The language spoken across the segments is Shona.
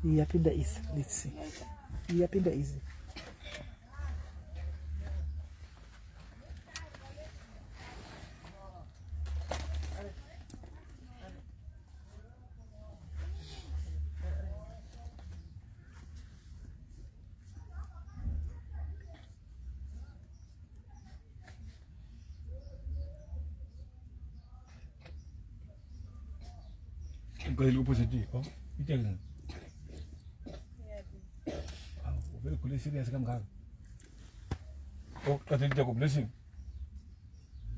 Iyi yapinda easy. Let's see. Iyi yapinda easy. Ngicela uphose oh, ite Uvele khule serious kangaka. Oh, qathe into blessing.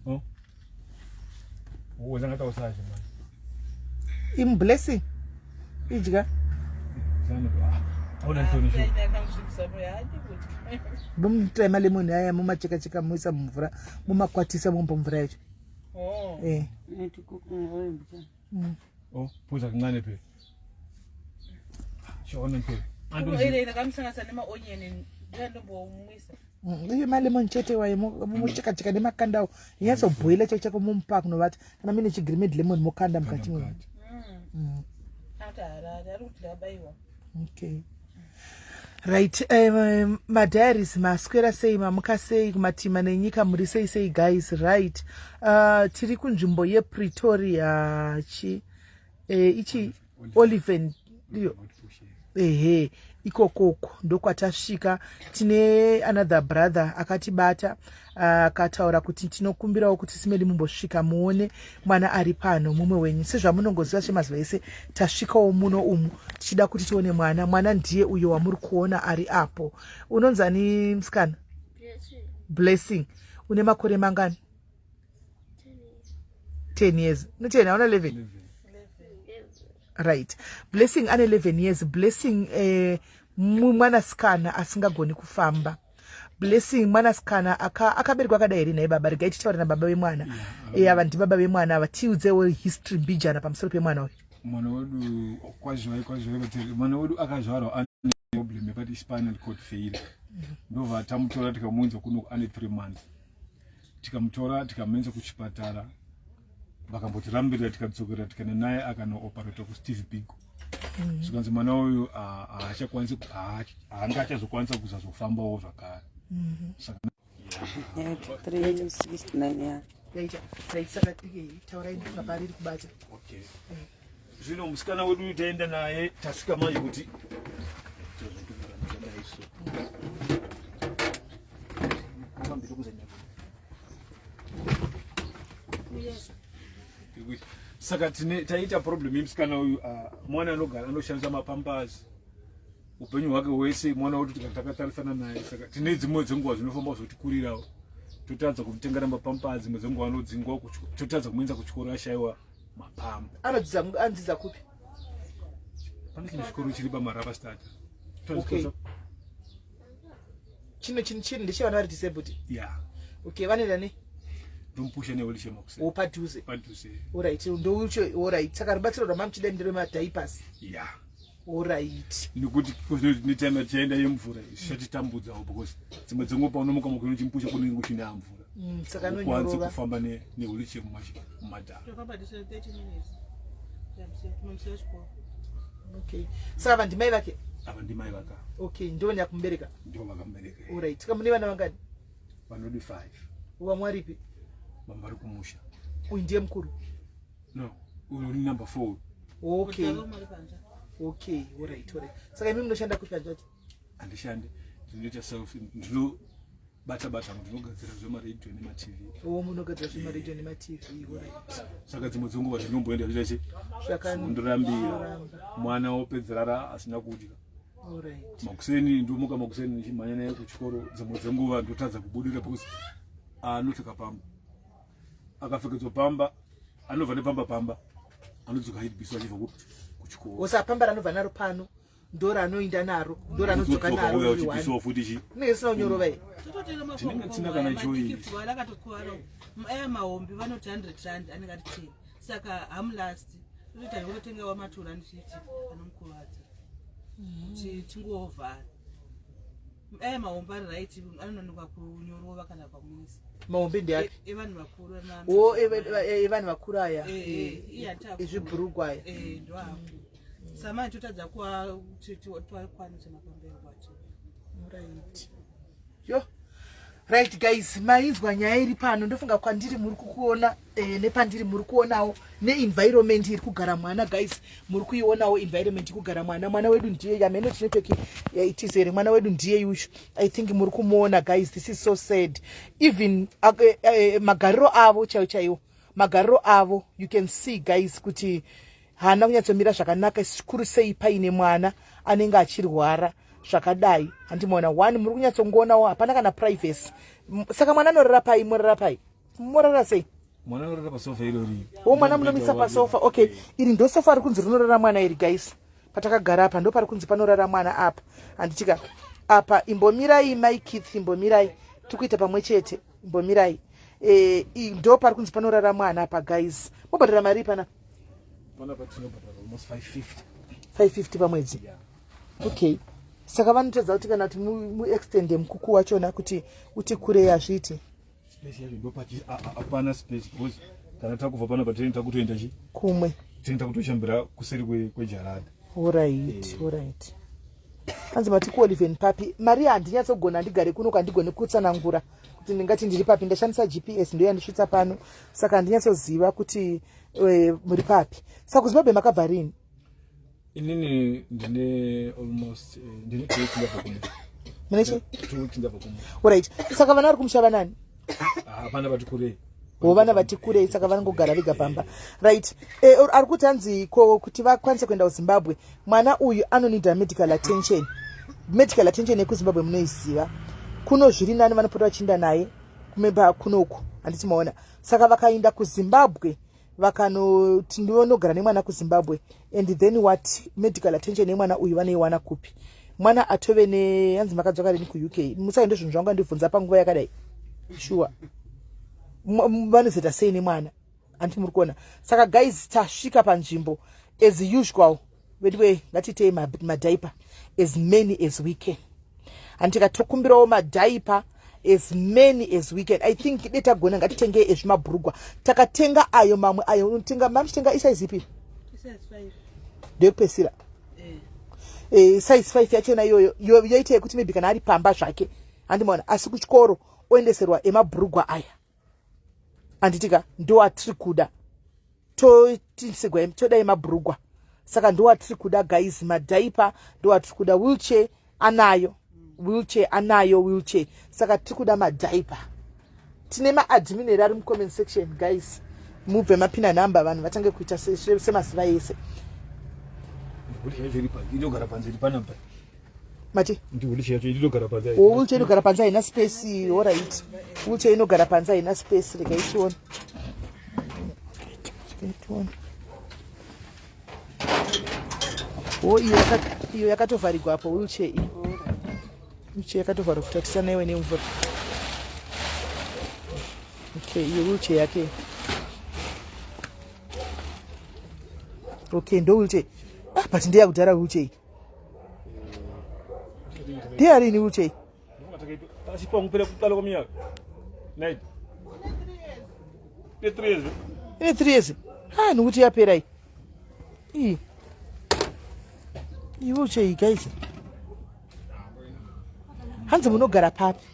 Oh. Uwenza ngathi awusazi manje. Im blessing. Idya. Vomutema lemoni aya mumachekacheka moisa mumvura mumakwatisa momba mvura yacho. Oh. Eh. Oh, phuza kancane phela. Shona phela. Andozi. Ndakamusanganisa nemaonyeni ndandombomwisa. Mm, iye malemon chete waye mochekacheka nemakanda awo inyatsobhoila chako chako momupa kunovata kana mine chigrimed lemon mokanda mukati mwe mm. Okay, right. Madiaries, maswera sei? Mamuka sei kumatima nenyika? Muri sei sei, guys? Right, tiri kunzvimbo yePretoria chi ichi Oliven iyo, ehe, ikokoko ndokwatasvika. Tine another brother akatibata, akataura kuti tinokumbirawo kuti simedi mumbosvika muone mwana ari pano, mumwe wenyu. Sezvamunongoziva semazuva ese, tasvikawo muno umu tichida kuti tione mwana. Mwana ndiye uyo wamuri kuona ari apo. Unonzani, musikana? Blessing. Une makore mangani? 10 years. No, 10, auna 11. Right, Blessing ane 11 years. Blessing, mwanasikana asingagoni kufamba. Blessing mwanasikana akaberekwa akadai here nhai baba? Regai titaure nababa vemwana. Ava ndibaba vemwana ava. Tiudzewo history mbijana pamusoro pemwana uyu. Mwana wedu, kwaziwai, kwaziwai vateri. Mwana wedu akazvarwa ane problem yakati spinal cord failure. Ndobva tamutora tikamuunza kuno ane 3 months. Tikamutora tikamuendesa kuchipatara, vakambotirambirira. Tikadzokera, tikaenda naye akanooperatwa kuSteve Biko. Zvikanzi mwana uyu haachakwanisi, haanga achazokwanisa kuzazofambawo zvakare. Saka 369, yeah. Yaita right. Saka taurai baba riri kubata. Okay. Zvino musikana wedu taenda naye, tasvika manje kuti tozondoramba isu. Pamberi kuzanya. Saka tine taita problem yemusikana uyu. Mwana anogara anoshandisa mapampers upenyu hwake hwese. Mwana wedu takatarisana naye, saka tine dzimwe dzenguva zvinofamba zvotikurirawo, totadza kumutengera mapampers. Dzimwe dzenguva anodzingwa, totadza kumuendesa kuchikoro, ashayiwa mapamba. Anodzidza, anodzidza kupi? Pane chimwe chikoro chiri paMaraba Start. Okay. Chino chino chino ndechevana vari disabled? Yeah. Okay, vanoenda ne Ndomupusha newheelchair makuseni. O, padhuze? Padhuze. Alright, ndoucho. Alright, saka rubatsiro rwamamuchida nderemadiapers? Yeah. Alright. Nekuti netime tichaenda yemvura zvichatitambudzawo, because dzimwe dzenguva paunomuka mukuno uchimupusha kunenge kuchina mvura. Saka ukwanise anonyorova. Kufamba newheelchair mumadhara. Tofamba distance 30 minutes. Tunomusiya chikoro. Okay, saka ava ndimai vake? Ava ndimai vaka. Okay, ndivo nyakumubereka? Ndivo vakamubereka. Alright, saka mune vana vangani? Vanodi 5. Vamwe varipi? Vamwe vari kumusha. Uyu ndiye mukuru? No, uyu ni number 4. Okay, alright. Saka imi munoshanda kupi, hanzvadzi? Handishandi, ndinoita self, ndinobata bata, ndinogadzira zvemaredhiyo nemaTV. O, munogadzira zvemaredhiyo nemaTV. Alright. Saka dzimwe dzenguva zvinomboenda zviita che Zvakandiramba. Mwana wopedzerara asina kudya. Alright. Makuseni ndomuka makuseni ndichimhanya naye kuchikoro. Dzimwe dzenguva ndotadza kubudira because anopfeka pamba. Akapfekedzwa pamba, anobva nepamba pamba anodzoka aibviswa achibva kuchikoro. Osa pamba ranobva naro pano ndo ranoinda naro, ndo ranodzoka naro? Uya riri one. uchibviswawo futi chi Inenge isina kunyorova iyi. Tototenga. Tinenge tisina kana joy. Akatokuvara aya mahombi, vanoti R100 anenge ari 10, saka hamulasti. Totoita zvekutotengawo matura ndichiti anomukuvadza kuti tingovhara aya mahombi ari right, anononoka kunyorova kana pamuisa. Mahombe ndeapi? Evanhu vakuru. O, evanhu vakuru aya? Iye hatakura. Ezvibhurugwa aya? Ndoako. Samanje totadza kuwa kuti tiwakwanise mapamberi kwacho. Right. Yo. Right guys, mainzwa nyaya iri pano ndofunga kwandiri muri kukuona eh, nepandiri muri kuonawo neenvironment iri kugara mwana guys muri kuionawo environment iri kugara mwana mwana wedu ndiye yameno tinetwork eh, itizere mwana wedu ndiye yushu i think muri kumuona guys this is so sad even magariro avo chaiwo chaiwo magariro avo you can see guys kuti haana kunyatsomira zvakanaka zvikuru sei paine mwana anenge achirwara zvakadai handimaona one muri kunyatsongoonawo hapana kana privacy saka mwana anorara pai morara pai morara sei mwana anorara pasofa irori o mwana munomisa pasofa okay iri ndo sofa ri kunzi rinorara mwana iri guys patakagara apa ndo pari kunzi panorara mwana apa handitika apa imbomirai mai keith imbomirai tiri kuita pamwe chete imbomirai e, ndo pari kunzi panorara mwana apa guys mobhadhara mari panapa panapa tinobhadhara almost 550 550 pamwedzi yeah. Okay saka vanotadza kuti kana kuti muextende mukuku wachona kuti uti kurei hazviiti space yacho ndopati hapana space because kana takubva panapa tinenge takutoenda chi kumwe tinenge takutoshambira kuseri kwejarada orit eh. Orit hanzi mati kuoliven papi mari handinyatsogona handigare kuno kwandigone kutsanangura kuti ndingati ndiri papi ndashandisa gps ndoyandisvitsa pano saka handinyatsoziva kuti eh, muri papi saka kuzimbabwe makabva rini Inini ndine almost eh, ndine 2 weeks ndabva kumusha. Mune chi? 2 weeks ndabva kumusha. Alright. Saka vana vari kumusha vanani? Ah, vana vati kurei. Wo vana vati kurei saka vanongogara vega pamba. Right. Eh, ari kuti hanzi ko kuti vakwanise kuenda kuZimbabwe mwana uyu anonida medical attention. Medical attention yekuZimbabwe munoiziva. Kuno zviri nani vanopota vachiinda naye kumeba kunoku. Handiti maona. Saka vakaenda kuZimbabwe vakanoti ndinogara nemwana kuzimbabwe and then what medical attention yemwana uyu vanoiwana kupi mwana atove nehanzi makadzoka rini kuuk musaende zvinhu zvangu andibvunza panguva yakadai shuwa vanozoita sei nemwana anti muri kuona saka guys tasvika panzvimbo as usual veduwe ngatiitei madhaipa as many as we can handika tokumbirawo madhaipa as many as we can i think de tagona ngatitengei ezvimabhurugwa takatenga ayo mamwe ayo unotenga mamuchitenga isaizi ipi ndeyekupesira eh. eh, size 5 yachona iyoyo yoita yekuti maybe kana ari pamba zvake handimaona asi kuchikoro oendeserwa emabhurugwa aya anditika ndoatiri kuda totisigwa toda emabhurugwa saka ndoatiri kuda guys madhaipa ndoatiri kuda wheelchair anayo wheelchair anayo wheelchair saka tiri kuda madhaipa tine maadmin here ari mucomment section guys mubve mapina number vanhu vatange kuita semazuva ese inogara panze iri panapa mati wheelchair yacho inogara panze oh wheelchair inogara panze haina space alright wheelchair inogara panze haina space regai tione tione oh iyo iyo yakatovharigwa apo wheelchair iyi wheelchair yakatovharwa kuti atisanaiwe nemvura okay iyo wheelchair yake okay ndo wheelchair ah but ndeyakudhara wheelchair ndiyarini wheelchair ine 3 years ah nokuti yapera iyi iyi iyi wheelchair iyi guys hanzi munogara papi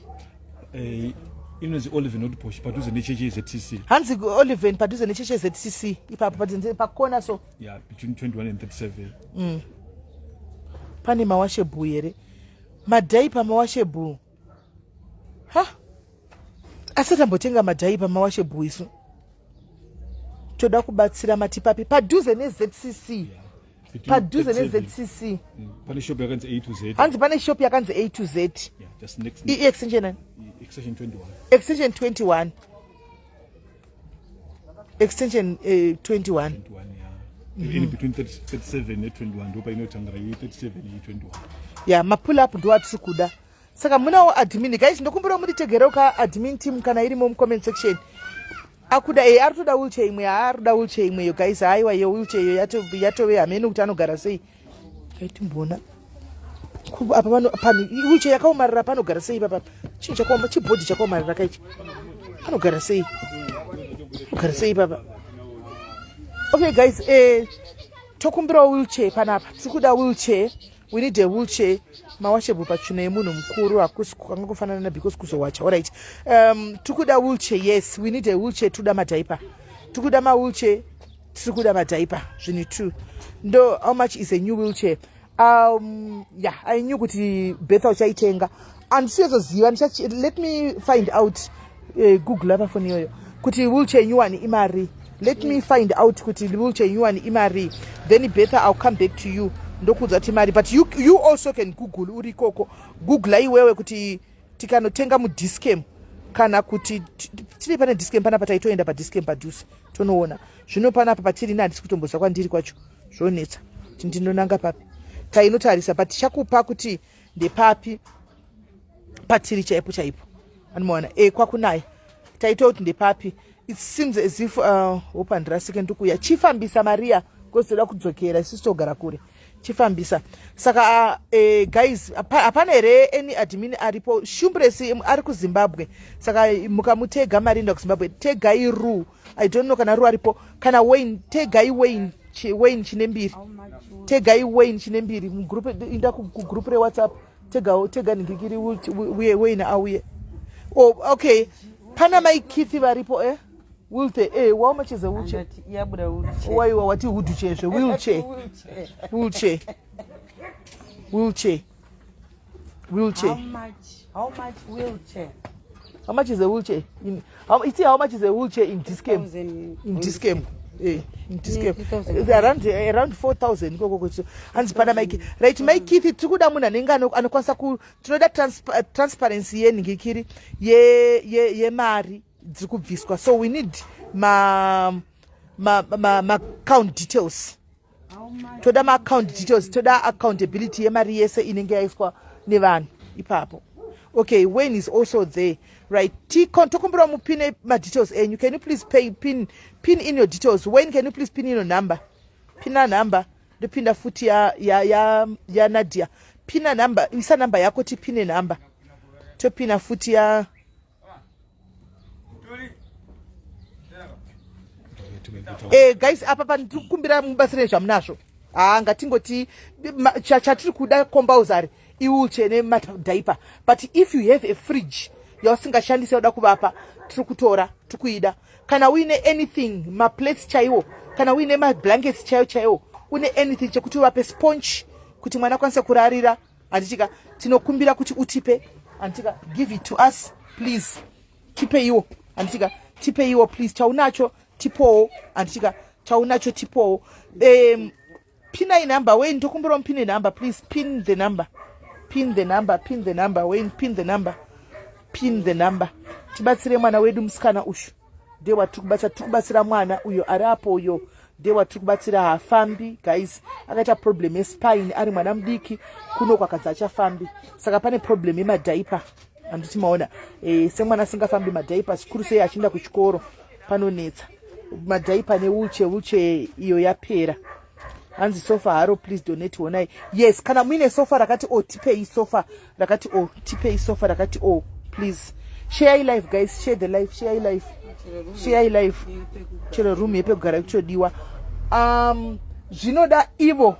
eh, inonzi oliven odposh padhuze nechechi yezcc hanzi oliven padhuze nechechi yezcc ipapo padhuze pakona so yeah between 21 and 37 Pane mawashebhu here madhaipa mawashebhu ha asi tambotenga madhaipa mawashebhu isu toda kubatsira matipapi padhuze nezcc yeah. Padhuze 37. nezcc Pane shop yakanzi A to Z. Hanzi pane shop yakanzi A to Z. Yeah, just next i-extension ani extension 21. Extension 21 extension eh, 21 21 yeah. In between 30, 37 ne 21 ndo painotangira iyi 37 iyi 21. Ya mapull up ndo atiri kuda saka munawo admin guys ndokumbirawo munditegerewo ka admin team kana irimo mucomment section akuda e ari kutoda wheelchair imwe haari kuda wheelchair imweyo guys haiwa iyo wheelchair iyo yatove hameno kuti anogara sei aitimboona apa pano pano wheelchair yakaomarara panogara sei papa chinhu chakaoma chibhodhi chakaomarara kaichi panogara sei ogara sei papa okay guys eh, Tokumbirawo wheelchair panapa. Tiri kuda wheelchair. We need a wheelchair. Mawashable patsvina yemunhu mukuru hakusi kwanga kufanana because kuzowacha. Alright. Tiri kuda wheelchair. Yes, we need a wheelchair. Toda madiaper. Tiri kuda mawheelchair. Tiri kuda madiaper. Zvinhu two. Ndo how much is a new wheelchair? Yeah, I knew kuti Betha uchaitenga. Andisiyozoziva, let me find out. Google apa foni iyoyo kuti wheelchair new one imari. Let me find out kuti wheelchair new one imari, then Betha, I'll come back to you, ndokuudza kuti mari. But you also can google uri ikoko. Google iwewe kuti tikanotenga muDis-Chem kana kuti tiri pane Dis-Chem panapa. Taitoenda paDis-Chem padhuze tonoona. Zvino panapa patiri nehandisi kutomboziva kwandiri kwacho, zvonetsa kuti ndinonanga papi. Tainotarisa, but tichakupa kuti ndepapi patiri chaipo chaipo. Anomaona e kwakunaya taita kuti ndepapi. It seems as if hope handirasike. Ndikuuya, chifambisa Maria, kozoda kudzokera, isusu togara kure. Chifambisa. Saka guys, hapana here any admin aripo? Shumbresi ari kuZimbabwe, saka mukamutega Marinda kuZimbabwe, tegai Ru. I don't know kana Ru aripo, kana Wayne. Tegai Wayne, Wayne chine mbiri. Tegai Wayne chine mbiri mugroup. Inda kugroup reWhatsApp, tega, tega ningikiri Wayne auye. Oh, okay, pana mai Keith varipo. Wheelchair, how much is a wheelchair? Andati yabuda wheelchair. Waiwa wati wheelchair zve wheelchair. Wheelchair. Wheelchair, wheelchair, wheelchair. How much? How much wheelchair? How much is a wheelchair in how, you see, how much is a wheelchair in Dis-Chem? 1000. In Dis-Chem, in Dis-Chem. 3,000. Around 4000 ikoko. Kuti hanzi pana Mike. Right, Mike Keith, tiri kuda munhu anenge anokwanisa ku tinoda transparency yenhingikiri yemari dziri kubviswa. So we need ma account details. How much? Toda ma-account details, toda accountability yemari yese inenge yaiswa nevanhu ipapo. Okay, Wayne is also there. Right, tokumbira mupine madetails enyu. Can you please pin in your details? Wayne, can you please pin in your number? Pina number. Ndopinda futi ya Nadia. Pina number, isa number yako, tipine number. Topina futi ya guys, apa pandikumbira mubatsire zvamunazvo. Haa, ngatingoti chatiri kuda compulsory iwheelchair nemadiaper, but if you have a fridge yausingashandisi yauda kuvapa, tiri kutora, tiri kuida. Kana uine anything, maplates chaiwo, kana uine mablankets chaiwo chaiwo, une anything chekuti uvape, sponge kuti mwana akwanise kurarira, handitika? Tinokumbira kuti utipe, handitika? Give it to us, please. Tipeiwo, handitika? Tipeiwo, please. Chaunacho tipowo, handitika? Chaunacho tipowo. Pinai number. Wayne, tokumbirawo mupine number, please. Pin the number, pin the number, pin the number. Wayne, pin the number, pin the number. Tibatsire mwana wedu musikana uyu, ndewatiri kubatsira. Tiri kubatsira mwana uyo ari apo, uyo ndewatiri kubatsira. Haafambi, guys. Akaita problem yespine ari mwana mudiki. Kuno kwakadzi achafambi, saka pane problem yemadiaper, handiti maona? Semwana asingafambi, madiaper zvikuru sei achienda kuchikoro panonetsa. Madiaper newheelchair. Wheelchair iyo yapera. Hanzi sofa haro, please donate. Honai, yes, kana muine sofa rakati o, tipei sofa rakati o, tipei sofa rakati o, please. Share live, guys. Share the live, share live, share live. Chero room yepekugara kutodiwa. Zvinoda ivo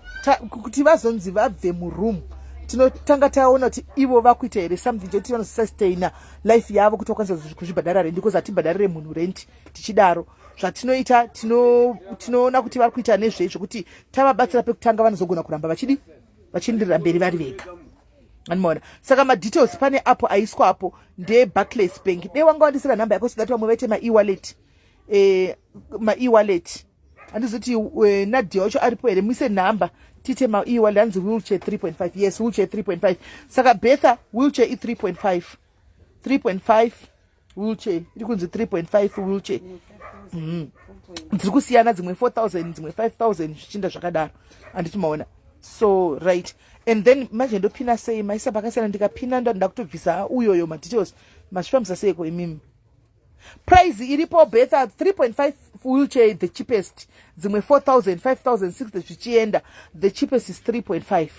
kuti vazonzi vabve muroom, tinotanga taona kuti ivo vakuita here something chekuti vanosustaina life yavo, kuti vakwanisa kuzvibhadhara rent, because hatibhadharire munhu rent tichidaro. Zvatinoita, tinoona kuti vari kuita nezvei, zvokuti tavabatsira pekutanga vanozogona kuramba vachidi vachienderera mberi vari vega, anomaona? Saka madetails pane apo aiswa apo ndeBarclays Bank. Dei wanga wandisira nhamba yako so that vamwe vaite maewallet, maewallet. Handizoti Nadia wacho aripo here? Muise nhamba tiite maewallet. Hanzi wheelchair 3.5. Yes, wheelchair 3.5. Saka Betha, wheelchair i3.5, 3.5 wheelchair iri kunzi 3.5 wheelchair. Dziri kusiyana, dzimwe 4000, dzimwe 5000, zvichinda zvakadaro, handiti maona? So right, and then manje ndopina sei? Maisa pakasiyana. Ndikapina nda kutobvisa uyoyo madetails. Mazvifambisa seiko imimi? Price iripo, Betha, 3.5 wheelchair the cheapest, dzimwe 4000, 5000, 6 zvichienda. The cheapest is 3.5.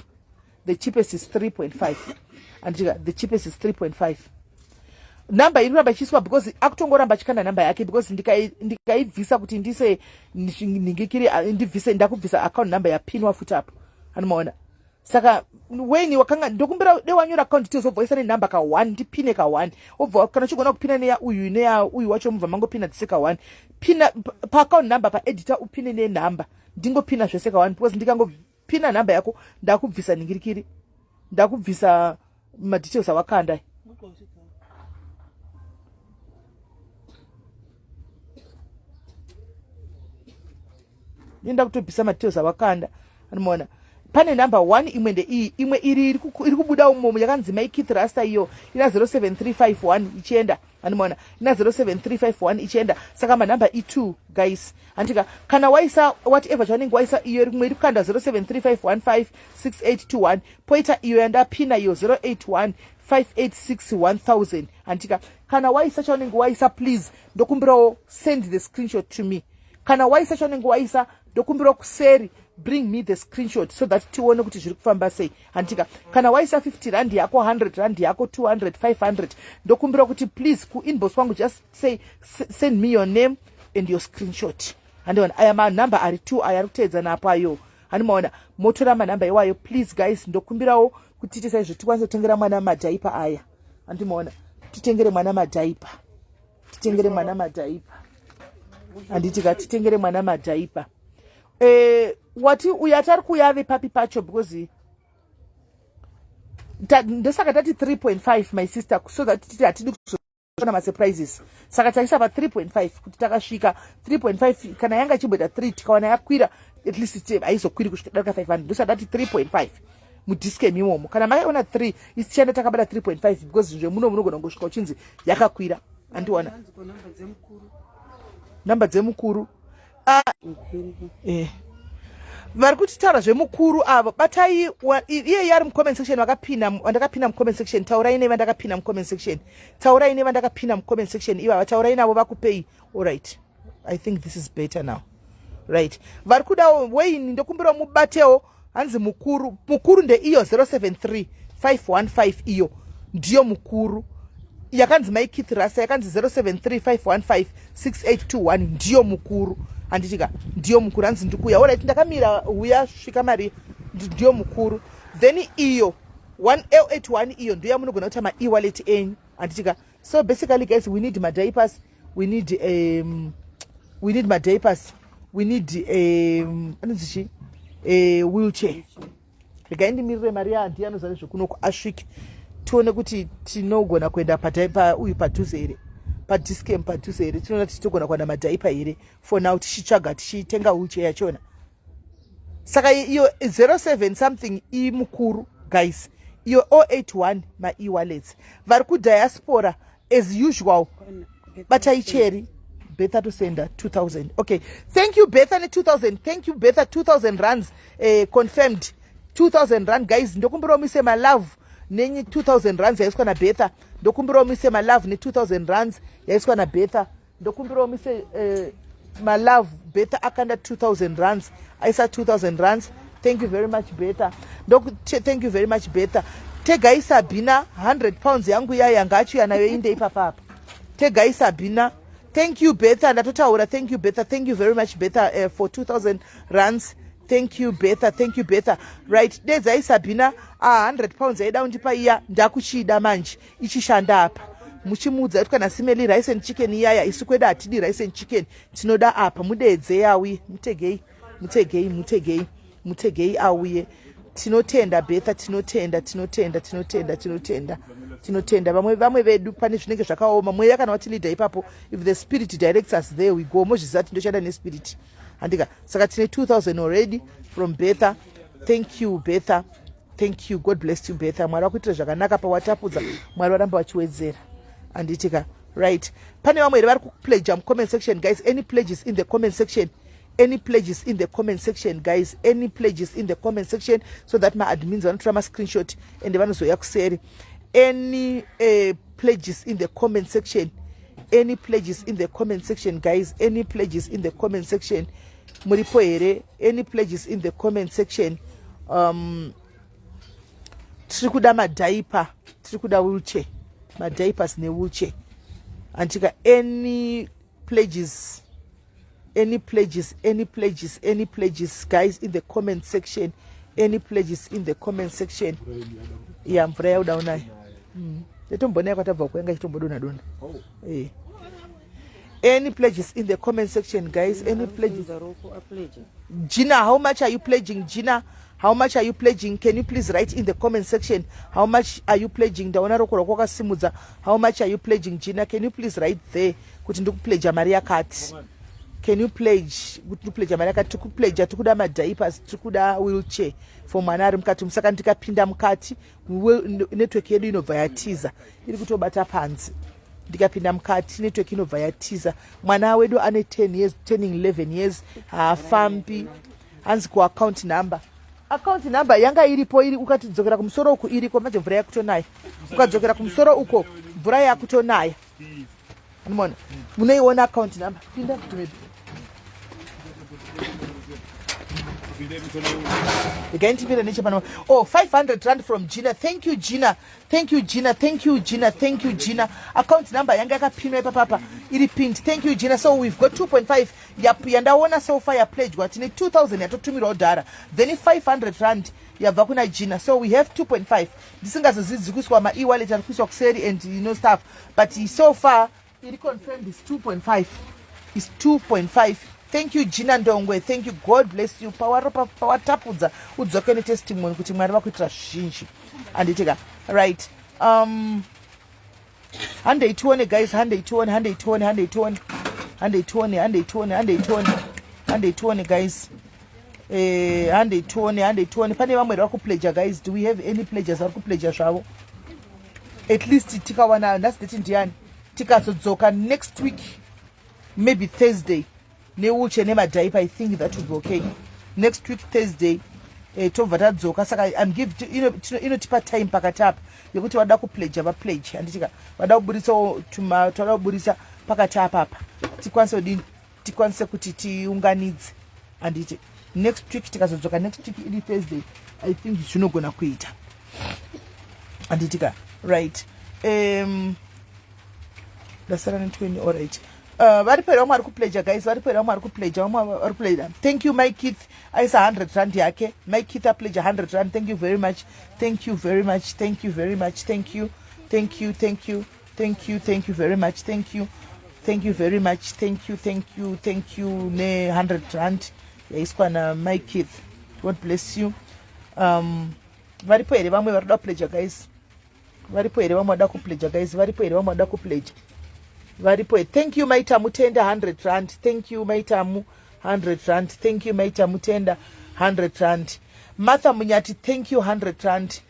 The cheapest is 3.5, andika? The cheapest is 3.5. Number iri kuramba ichiiswa because akutongoramba achikanda number yake, because ndikaibvisa kuti ndise nhingikiri, ndibvise, ndakubvisa account number yapinwa futi apo, anomaona. Saka weni wakanga ndokumbira de wanyora account details, wobva waisa nenumber ka 1, ndipine ka 1, wobva kana uchigona kupina neya uyu, neya uyu wacho, mubva mangopina dzese ka 1. Pina paaccount number, paeditor upine nenumber, ndingopina zvese ka 1, because ndikangopina number yako ndakubvisa ningirikiri, ndakubvisa madetails awakanda. Inoda kutobvisa madetails awakanda, anomaona. Pane number 1, imwe ndeiyi, imwe iri iri kubuda umomo yakanzi Mai Keith Rasta, iyo ina 07351 ichienda, anomaona, ina 07351 ichienda. Saka manhamba i2, guys, handika? Kana waisa whatever chaunenge waisa, iyo rimwe iri kukanda 0735156821, poita iyo yandapina iyo 081 586 1000, handika? Kana waisa chaunenge waisa, please ndokumbirawo send the screenshot to me. Kana waisa chaunenge waisa, ndokumbirawo kuseri bring me the screenshot so that tione kuti zviri kufamba sei, handika? Kana waisa 50 rand yako, 100 rand yako, 200, 500, ndokumbira kuti please kuinbox kwangu just say, send me your name and your screenshot, handiona? Aya manhamba ari 2 aya ari kuteedzana apo ayo, handimaona? Motora manhamba iwayo, please guys. Ndokumbirawo kuti tiite saizvo, tikwanise kutengera mwana madiaper aya, handimaona? Titengere mwana madiaper, titengere mwana madiaper, handiti ka? Titengere mwana madiaper. Wati uyu atari kuuya ave papi pacho? Because ndosaka tati 3.5, my sister, so that titi hatidi kuzoona masurprises. Saka taisa pa 3.5 kuti takasvika 3.5, kana yanga ichimboita 3, tikawana yakwira, at least haizokwiri kusvika darika 500. Ndosaka tati 3.5 muDis-Chem imomo. Kana makaiona 3, isi tichaenda takabata 3.5, because zvemuno munogona kungosvika uchinzi yakakwira, andiona? Namba dzemukuru. Ah, vari kutitaura zvemukuru avo, batai iyeye ari mucomment section, vakapina, vandakapina mucomment section. Taurai nevandakapina mucomment section, taurai nevandakapina mucomment section ivava, taurai navo vakupei. Allright, I think this is better now. Right, vari kudawo Wayne, ndokumbirawo mubatewo. Hanzi mukuru, mukuru ndeiyo 073 515, iyo ndiyo mukuru yakanzi Mai Keith Rasa, yakanzi 073 515 6821, ndiyo mukuru, handitika? Ndiyo mukuru. Hanzi ndikuya. Alright, ndakamira, huya, svika mari. Ndiyo mukuru. Then iyo 1L81 iyo ndiyo yamunogona kuita maewallet enyu, handitika? So basically, guys, we need madiapers, we need madiapers, we need anonzi chi, wheelchair. Regai ndimirire mari yahandiye anoziva nezvekunoko asvike, tione kuti tinogona kuenda uyu padhuze here, paDis-Chem padhuze here. Tinoona kuti togona kuwana madiaper here for now, tichitsvaga, tichitenga wheelchair yachona. Saka iyo 07 something imukuru, guys, iyo 081 maewallets. Vari kudiaspora, as usual, batai cheri. Betha tosenda 2000. Okay, thank you, Betha, ne2000. Thank you, Betha, 2000 rands, confirmed 2000 rand. Guys, ndokumbirawo muise malove nenyi 2000 rands yaiswa naBetha. Ndokumbirawo muise malove ne2000 rands yaiswa naBetha. Ndokumbirawo muise malove. Betha akanda 2000 rands, aisa 2000 rands. Thank you very much, Betha. Thank you very much, Betha. Tegai Sabina £100 yangu iya yanga achiuya nayo inde ipapapa. Tegai Sabina. Thank you, Betha. Ndatotaura. Thank you, Betha. Thank you very much, Betha, for 2000 rands. Thank you, Betha. Thank you, Betha. Right, dedzai Sabina. Ah, £100 yaida kundipa iya ndakuchida manje, ichishanda apa. Muchimuudza kuti kana simeli rice and chicken iyaya, isu kwedu hatidi rice and chicken, tinoda apa. Mudedze auye, mutegei, mutegei, mutegei, mutegei auye. Tinotenda, Betha, tinotenda, tinotenda, tinotenda, tinotenda, tinotenda. Vamwe vedu pane zvinenge zvakaoma, mweya kana watileada ipapo, if the spirit directs us, there we go. Mozviziva kuti ndoshanda nespirit, handika? Saka tine 2000 already from Betha. Thank you, Betha. Thank you. God bless you, Betha. Mwari vakuitira zvakanaka pawatapudza. Mwari varamba vachiwedzera, handitika? Right, pane vamwe here vari kupledga mucomment section, guys? Any pledges in the comment section? Any pledges in the comment section, guys? Any pledges in the comment section, so that maadmins vanotora mascreenshot ende vanozoya kuseri? Any pledges in the comment section? Any pledges in the comment section, guys? Any pledges in the comment section? Muripo here? Any pledges in the comment section? Tiri kuda madiaper, tiri kuda wheelchair. Madiapers newheelchair. Antika any pledges, any pledges, any pledges, any pledges, guys, in the comment section. Any pledges in the comment section. Ya, mvura yauda unayo. Yatombonaya kwatabva kuenga ichitombodona dona. Oh. Any pledges in the comment section, guys? Any pledges? Ruoko apledge. Gina, how much are you pledging? Gina, how much are you pledging? Can you please write in the comment section how much are you pledging? Ndaona roko rwako wakasimudza. How much are you pledging, Gina? Can you please write there kuti ndikupledja mari yakati? Can you pledge kuti ndikupledja mari yakati? Tikupledja, tikuda madiapers, tikuda wheelchair for mwana ari mukati. Saka ndikapinda mukati, network yedu inobva yatiza, iri kutobata panze. Ndikapinda mukati, network inobva yatiza. Mwana wedu ane 10 years, turning 11 years, haafambi. Hanzi kuaccount number. Account number yanga iripo, iri ukatidzokera kumusoro uku iriko. Manje mvura yakutonaya. Ukadzokera kumusoro uko, mvura yakutonaya. Anomaona, munoiona account number. Pinda kuti maybe regai ndipinde nechepano. Oh, 500 rand from Gina. Thank you, Gina. Thank you, Gina. Thank you, Gina. Thank you, Gina. Account number yanga yakapinwa ipapapa, iri pinned. Thank you, Gina. So we've got 2.5 yandaona so far yapledgwa. Tine 2000 yatotumirwawo dhara, then 500 rand yabva kuna Gina, so we have 2.5. Ndisingazozidzi kuiswa mae-wallet ari kuiswa kuseri and you know stuff, but so far iri confirmed is 2.5, is 2.5. Thank you, Gina Ndongwe. Thank you. God bless you. Pawatapudza, udzoke netestimony kuti Mwari vakuitira zvizhinji, handitika? Right, handei tione, guys. Handei tione, handei tione, handei tione, handei tione, handei tione, handei tione, handei tione, guys. Handei tione, handei tione. Pane vamwe vari kupledja, guys? Do we have any pledgers vari kupledja zvavo? At least tikawana nhasi date ndiani, tikazodzoka next week, maybe Thursday, newheelchair nemadiaper, I think that would be okay. Next week Thursday, tobva tadzoka. Saka I'm give inotipa time pakati apa yekuti vada kupledja vapledge, handitika? Vada kuburisawo toda kuburisa pakati apapa, tikwanise kudini, tikwanise kuti tiunganidze, handiti? Next week tikazodzoka, next week iri Thursday, I think zvinogona kuita, handitika? Right, ndasara ne20. Alright, varipo here vamwe vari kupledja, guys? Varipo here vamwe vari kupledja? Vamwe vari kupledja? Thank you, Mike Keith aisa 100 rand yake. Mike Keith apledja 100 rand. Thank you very much. Thank you very much. Thank you very much. Thank you, thank you, thank you, thank you, thank you very much. Thank you, thank you very much. Thank you, thank you, thank you ne100 rand yaiswa naMike Keith. God bless you. Varipo here vamwe vari kuda kupledja, guys? Varipo here vamwe vada kupledja, guys? Varipo here vamwe vada kupledja? Varipo here? Thank you, Maita Mutenda, 100 rand. Thank you, Maitamu, 100 rand. Thank you, Maita Mutenda, 100 rand. Martha Munyati, thank you, 100 rand.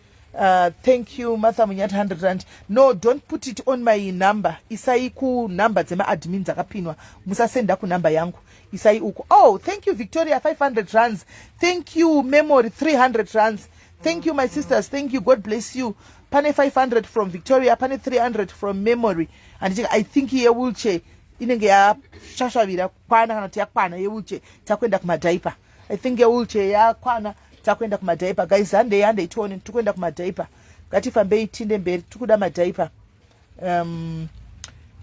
Thank you, Martha Munyati, 100 rand. No, don't put it on my number. Isai kunumber dzemaadmin dzakapinwa, musasenda kunumber yangu, isai uko. Oh, thank you, Victoria, 500 rands. Thank you, Memory, 300 rands. Thank you, my sisters. Thank you. God bless you. Pane 500 from Victoria, pane 300 from Memory, and I think yewheelchair inenge yashashavira kwana, kana kuti yakwana yewheelchair, takuenda kumadiaper. I think yewheelchair yakwana, takuenda kumadiaper, guys. Handei, handei tione, tikuenda kumadiaper. Ngatifambei tinde mberi, tikuda madiaper.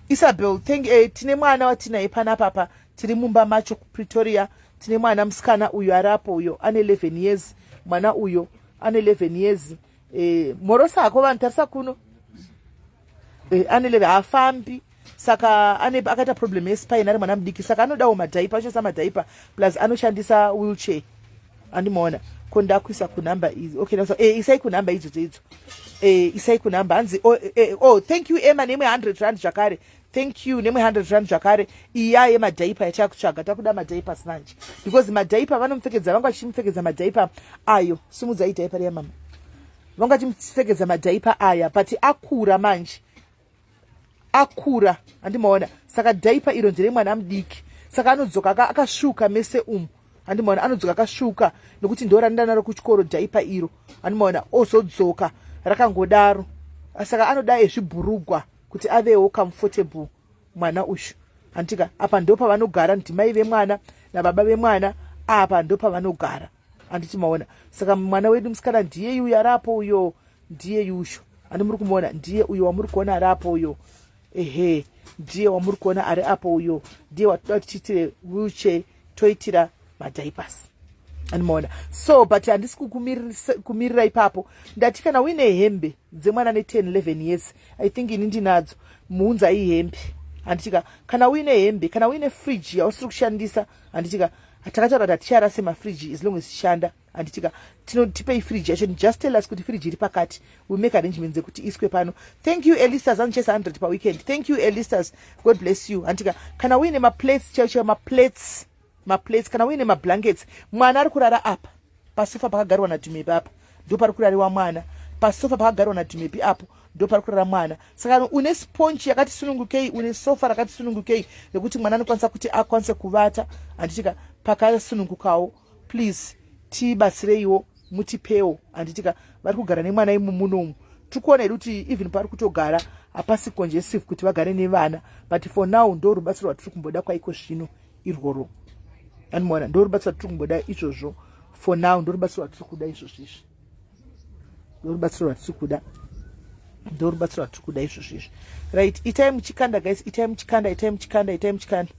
Isabel, thank, tine mwana watinaye panapapa, tiri mumba macho kuPretoria. Tine mwana musikana uyo arapo, uyo ane 11 years. Mwana uyo ane 11 years. Morosa hako vanhu, tarisa kuno. Ane 11, haafambi, saka ane akaita problem yespine ari mwana mudiki, saka anodawo madiaper, anoshandisa madiaper plus anoshandisa wheelchair. Andimaona ko ndakuisa kunhamba idzi? Okay, isai kunhamba idzodzo idzo. Isai kunhamba. Hanzi oh, thank you, Emma, nemwe 100 rand zvakare. Thank you nemwe 100 rand zvakare. Iya yemadiaper yatakutsvaga, takuda madiapers manje, because madiaper vanomupfekedza, vanga vachimupfekedza madiaper ayo. Simudzai diaper riya, mama. Vanga vachimupfekedza madiaper aya, but akura manje, akura, handimaona? Saka diaper iro nderemwana mudiki, saka anodzoka akasvuka mese umu, handimaona? Anodzoka akasvuka nekuti ndo ranoenda naro kuchikoro diaper iro, handimaona? Ozodzoka rakangodaro, saka anoda ezvibhurugwa kuti avewo comfortable mwana uyu, handitika? Apa ndo pavanogara, ndimai vemwana nababa vemwana, apa ndo pavanogara, handiti maona? Saka mwana wedu musikana ndiye uyu arapo uyo, ndiye yusho. Handi muri kumuona? Ndiye uyo wamuri kuona ari apo uyo. Ehe, ndiye wamuri kuona ari apo uyo. Ndiye watoda kuti tiitire wheelchair, toitira madiapers. Andimaona? So but handisi kumirira ipapo. Ndati kana uine hembe dzemwana ne10 11 years, I think ini ndinadzo, muunzai hembe, handitika? Kana uine hembe, kana uine fridge yausiri kushandisa, handitika? Takataura kuti haticharase mafriji as long as ichishanda, handitika? Tipei fridge yacho. Just tell us kuti fridge iri pakati, we make arrangements ekuti iswe pano. Thank you, Elistas. Anochesa 100 paweekend. Thank you, Elistas, God bless you, handitika? Kana uine maplates chaicho chaiwo, maplates, maplates, kana uine mablankets. Mwana ari kurara apa pasofa pakagarwa naDhumepi apa, ndo pari kurariwa mwana. Pasofa pakagarwa naDhumepi apo, ndo pari kurara mwana. Saka une sponge yakati sunungukei, une sofa rakati sunungukei rekuti mwana anokwanisa kuti akwanise kuvata, handitika? Pakasunungukawo. Please tibatsireiwo, mutipewo, handitika? Vari kugara nemwana imo munomu. Tiri kuona hedu kuti even pari kutogara hapasi conducive kuti vagare nevana, but for now ndo rubatsiro rwatiri kumboda kwaiko zvino irworwo. Andimaona? Ndo rubatsiro rwatiri kumboda izvozvo for now. Ndo rubatsiro rwatiri kuda izvozvo izvi. Ndo rubatsiro rwatiri kuda, ndo rubatsiro rwatiri kuda izvozvo izvi. Right, itai muchikanda, guys. Itai muchikanda, itai muchikanda, itai muchikanda,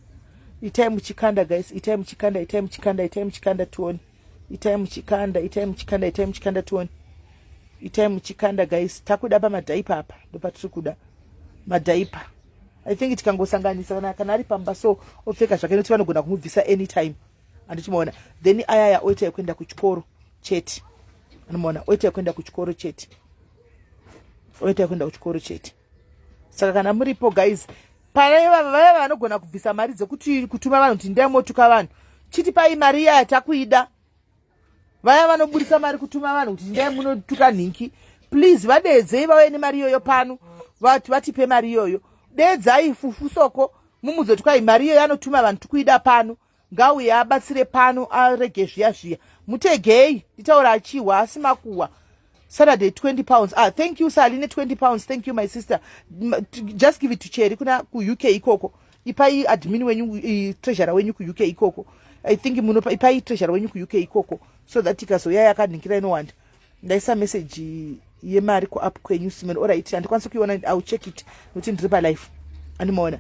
itai muchikanda, guys. Itai muchikanda, itai muchikanda, itai muchikanda tione. Itai muchikanda, itai muchikanda, itai muchikanda tione. Itai muchikanda, guys. Takuda pamadiaper apa, ndopatiri kuda madiaper. I think tikangosanganisa, kana ari pamba so, opfeka zvake, nekuti vanogona kumubvisa anytime, handichimaona? Then ayaya oita yekuenda kuchikoro chete. Anomaona? Oita yekuenda kuchikoro chete, oita yekuenda kuchikoro chete. Saka kana muripo, guys, pane vaya vanogona kubvisa mari dzekuti kutuma vanhu kuti ndai motuka vanhu, chitipai mari iya yatakuida. Vaya vanobudisa mari kutuma vanhu kuti ndai munotuka nhinki, please vadeedzei vauye nemari iyoyo pano. Vatipe mari iyoyo. Deedzai Fufu Soko, mumudze kwai mari iyoyo anotuma vanhu tikuida pano. Ngauye abatsire pano, arege zviya zviya. Mutegei nditaura achihwa asi makuhwa. Saturday, £20. Ah, thank you, Saline, £20. Thank you, my sister. Just give it to Cherry kuna kuUK ikoko. Ipai admin wenyu, treasurer wenyu kuUK ikoko. I think munopa, ipai treasurer wenyu kuUK ikoko so that ikazoya yakanhingira inowanda. Ndaisa message yemari kuapp kwenyu, Simon. Alright, handikwanisi kuiona. I will check it nokuti ndiri palive. Andimaona?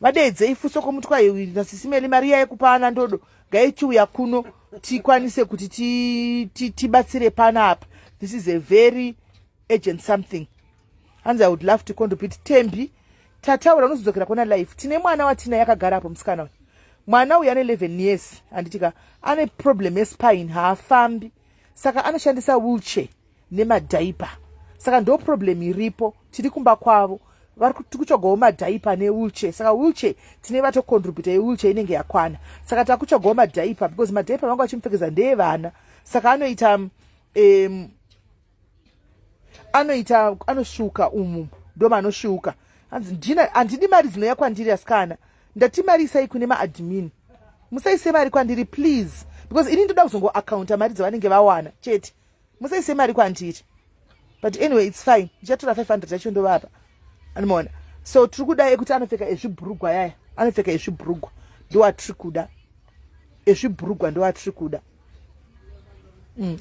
Vadeedzei Fusoko mutwa nasisimeli. Mari iya yekupa ana ndodo ngaichiuya kuno, tikwanise kuti tibatsire panapa. This is a very urgent something. Hanzi, "I would love to contribute." Tembi, tataura, unozodzokera kuna life. Tine mwana watinaye akagara apo, musikana uyu. Mwana uyu ane 11 years, handitika? Ane problem yespine, haafambi, saka anoshandisa wheelchair nemadiaper. Saka ndo problem iripo. Tiri kumba kwavo, tiri kutsvagawo madiaper newheelchair. Saka wheelchair tine vatocontributa yewheelchair, inenge yakwana. Saka takutsvagawo madiaper because madiaper vanga vachimupfekedza ndeevana. Saka anoita anosvuka umu, ndo manosvuka. Hanzi ndina handidi mari dzinouya kwandiri, asikana. Ndati mari isai kune maadmin, musaise mari kwandiri, please, because ini ndoda kuzongoaccounta mari dzavanenge vawana chete. Musaise mari kwandiri. But anyway, it's fine. Ndichatora 500 yacho ndovapa. Anomaona? So tiri kuda ekuti anopfeka ezvibhurugwa yaya, anopfeka ezvibhurugwa, ndo atiri kuda. Ezvibhurugwa ndo atiri kuda.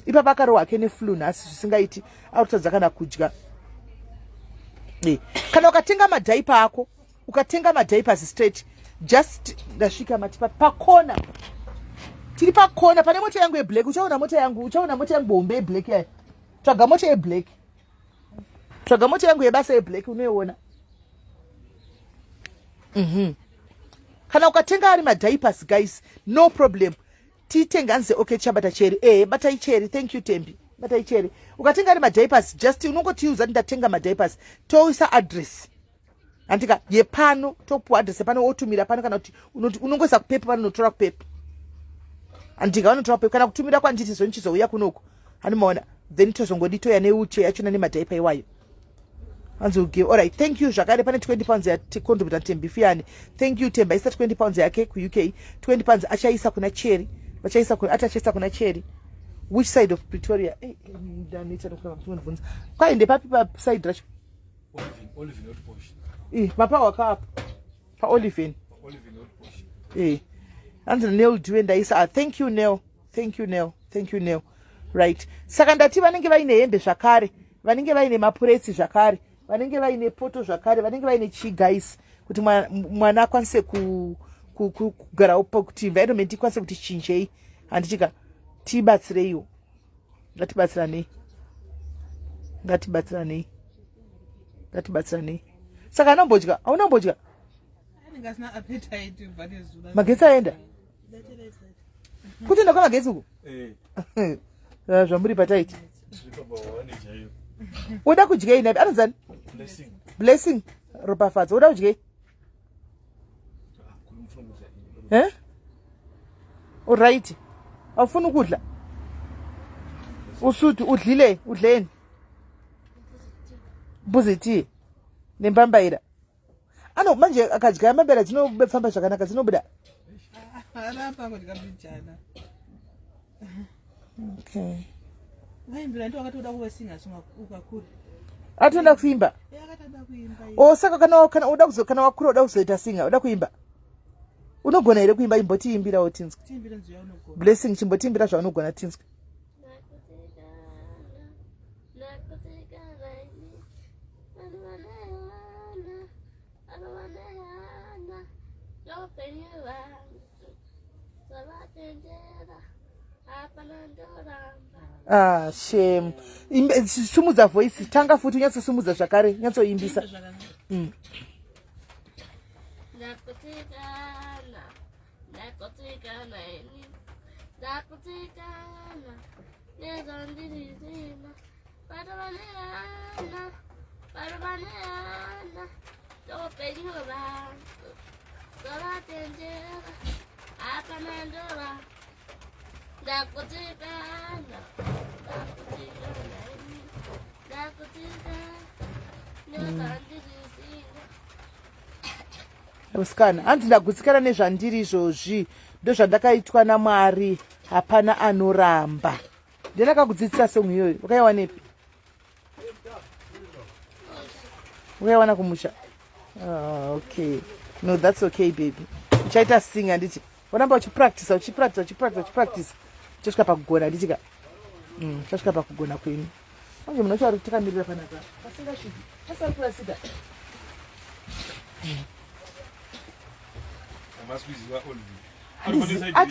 Ipapa akarohwa ake neflu nhasi zvisingaiti, ari kutadza kana kudya. Kana ukatenga madiaper ako, ukatenga madiapers straight, just ndasvika matipa pakona. Tiri pakona pane mota yangu yeblack. Uchaona mota yangu, uchaona mota yangu hombe yeblack yaya. Tsvaga mota yeblack, tsvaga mota yangu yebasa yeblack, unoiona. Kana ukatenga ari madiapers, guys, no problem. Titenga anzi okay, chabata Cheri. Batai Cheri. Thank you, Tembi. Batai Cheri. Ukatenga ari madiapers, just unongotiudza kuti ndatenga madiapers, toisa address, handika? Yepano, topuwa address yepano, wotumira pano. Kana kuti unongoisa kupepa, vanonotora kupepa, handika? Vanotora kupepa kana kutumira kwanditi zvonichizouya kunoku, handimaona? Then tozongodi toya newheelchair yachona nemadiaper iwayo. Hanzi ugive. Alright, thank you zvakare. Pane £20 yacontributa Tembi Fiyani. Thank you, Temba. Aisa £20 yake kuUK. £20 achaisa kuna Cheri. Vachaisa ati achaisa kuna Cheri. Which side of Pretoria? Eh, ndaneta nokubvunza. Kwaende papi paside racho? Oliven not Posh. Mapa wakaapa paOliven. Oliven not Posh. Hanzi Nel Due, ndaisa. Ah, thank you, Nel. Thank you, Nel. Thank you, Nel. Right, saka ndati vanenge vaine hembe zvakare. Vanenge vaine mapuretsi zvakare, vanenge vaine poto zvakare, vanenge vaine chii guys, kuti mwana akwanise kugarawo, kuti environment ikwanise kuti chinjei, handitika? Tibatsireiwo, ngatibatsiranei, ngatibatsiranei, ngatibatsiranei. Saka anombodya, aunombodya? Magetsi aenda, kutoenda kwamagetsi uku. Eh. Eh, zvamuri pataiti uda kudyei napi? Anonzani? Blessing Ropafadzo. Uda kudyei? Eh? Uright, awufuni ukudla? Usuthi udlile? Udleni? Mbuzi tii nembambaira. Ano manje akadya mambera dzinofamba zvakanaka, dzinobuda. Aramba kudya mbijana. Okay. Vaimbira ndo akatoda kuva singer ukakura. Atoenda kuimba? Akatoda kuimba. O, saka kana uda kuzo, kana wakura uda kuzoita singer, uda kuimba, unogona here kuimba? Imbotiimbirawo tinzwe. Tiimbire nziyo yaunogona. Blessing, chimbotiimbira zvaunogona tinzwe. Ah, shame. Sumudza voice, tanga futi, unyatsosumudza zvakare, nyatsoimbisa. Ndakutsikana, ndakutsikana ini, ndakutsikana nezvandirizina parovanehana, parovanehana ndoupenyu hwevanhu zvavatendera, hapana ndora. Ndakutsikana, ndakutsikana ini, ndakutsikana nezvandirizina. Musikana hanzi ndagutsikana nezvandiri izvozvi, ndozvandakaitwa naMwari, hapana anoramba. Ndendakakudzidzisa song iyoyo, wakaiwanepi? Wakaiwana kumusha? Ah, okay, no, that's okay baby, uchaita sing, handiti? Waramba uchipractisa, uchipractisa, uchipractisa, uchipractisa, uchasvika pakugona, handitika? Uchasvika pakugona kwenyu. Manje munhu wacho ari takamirira panapa asingasviki, asari kurasika.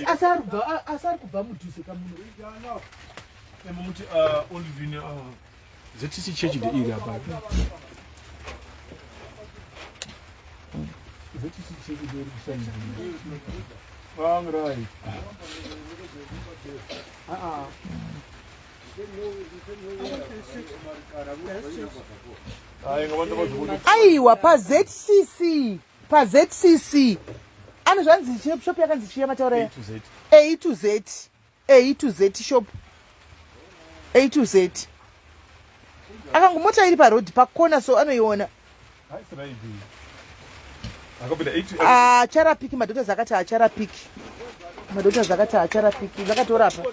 Asi ari kubva mudhuze kamunhu. Muti Olivin ZCC church ndeiri apa. ZCC church ndeiri kusaini. Wrong right. Ah ah. Aiwa, paZCC, paZCC ano zvanzi shop yakanzi chiya mataura A to Z. A to Z, A to Z shop, A to Z. Akangomota iri parodhi pakona so anoiona. That's right. Akapinda A to Haacharapiki, madoctors akati haacharapiki, madoctors akati haacharapiki, vakatorapa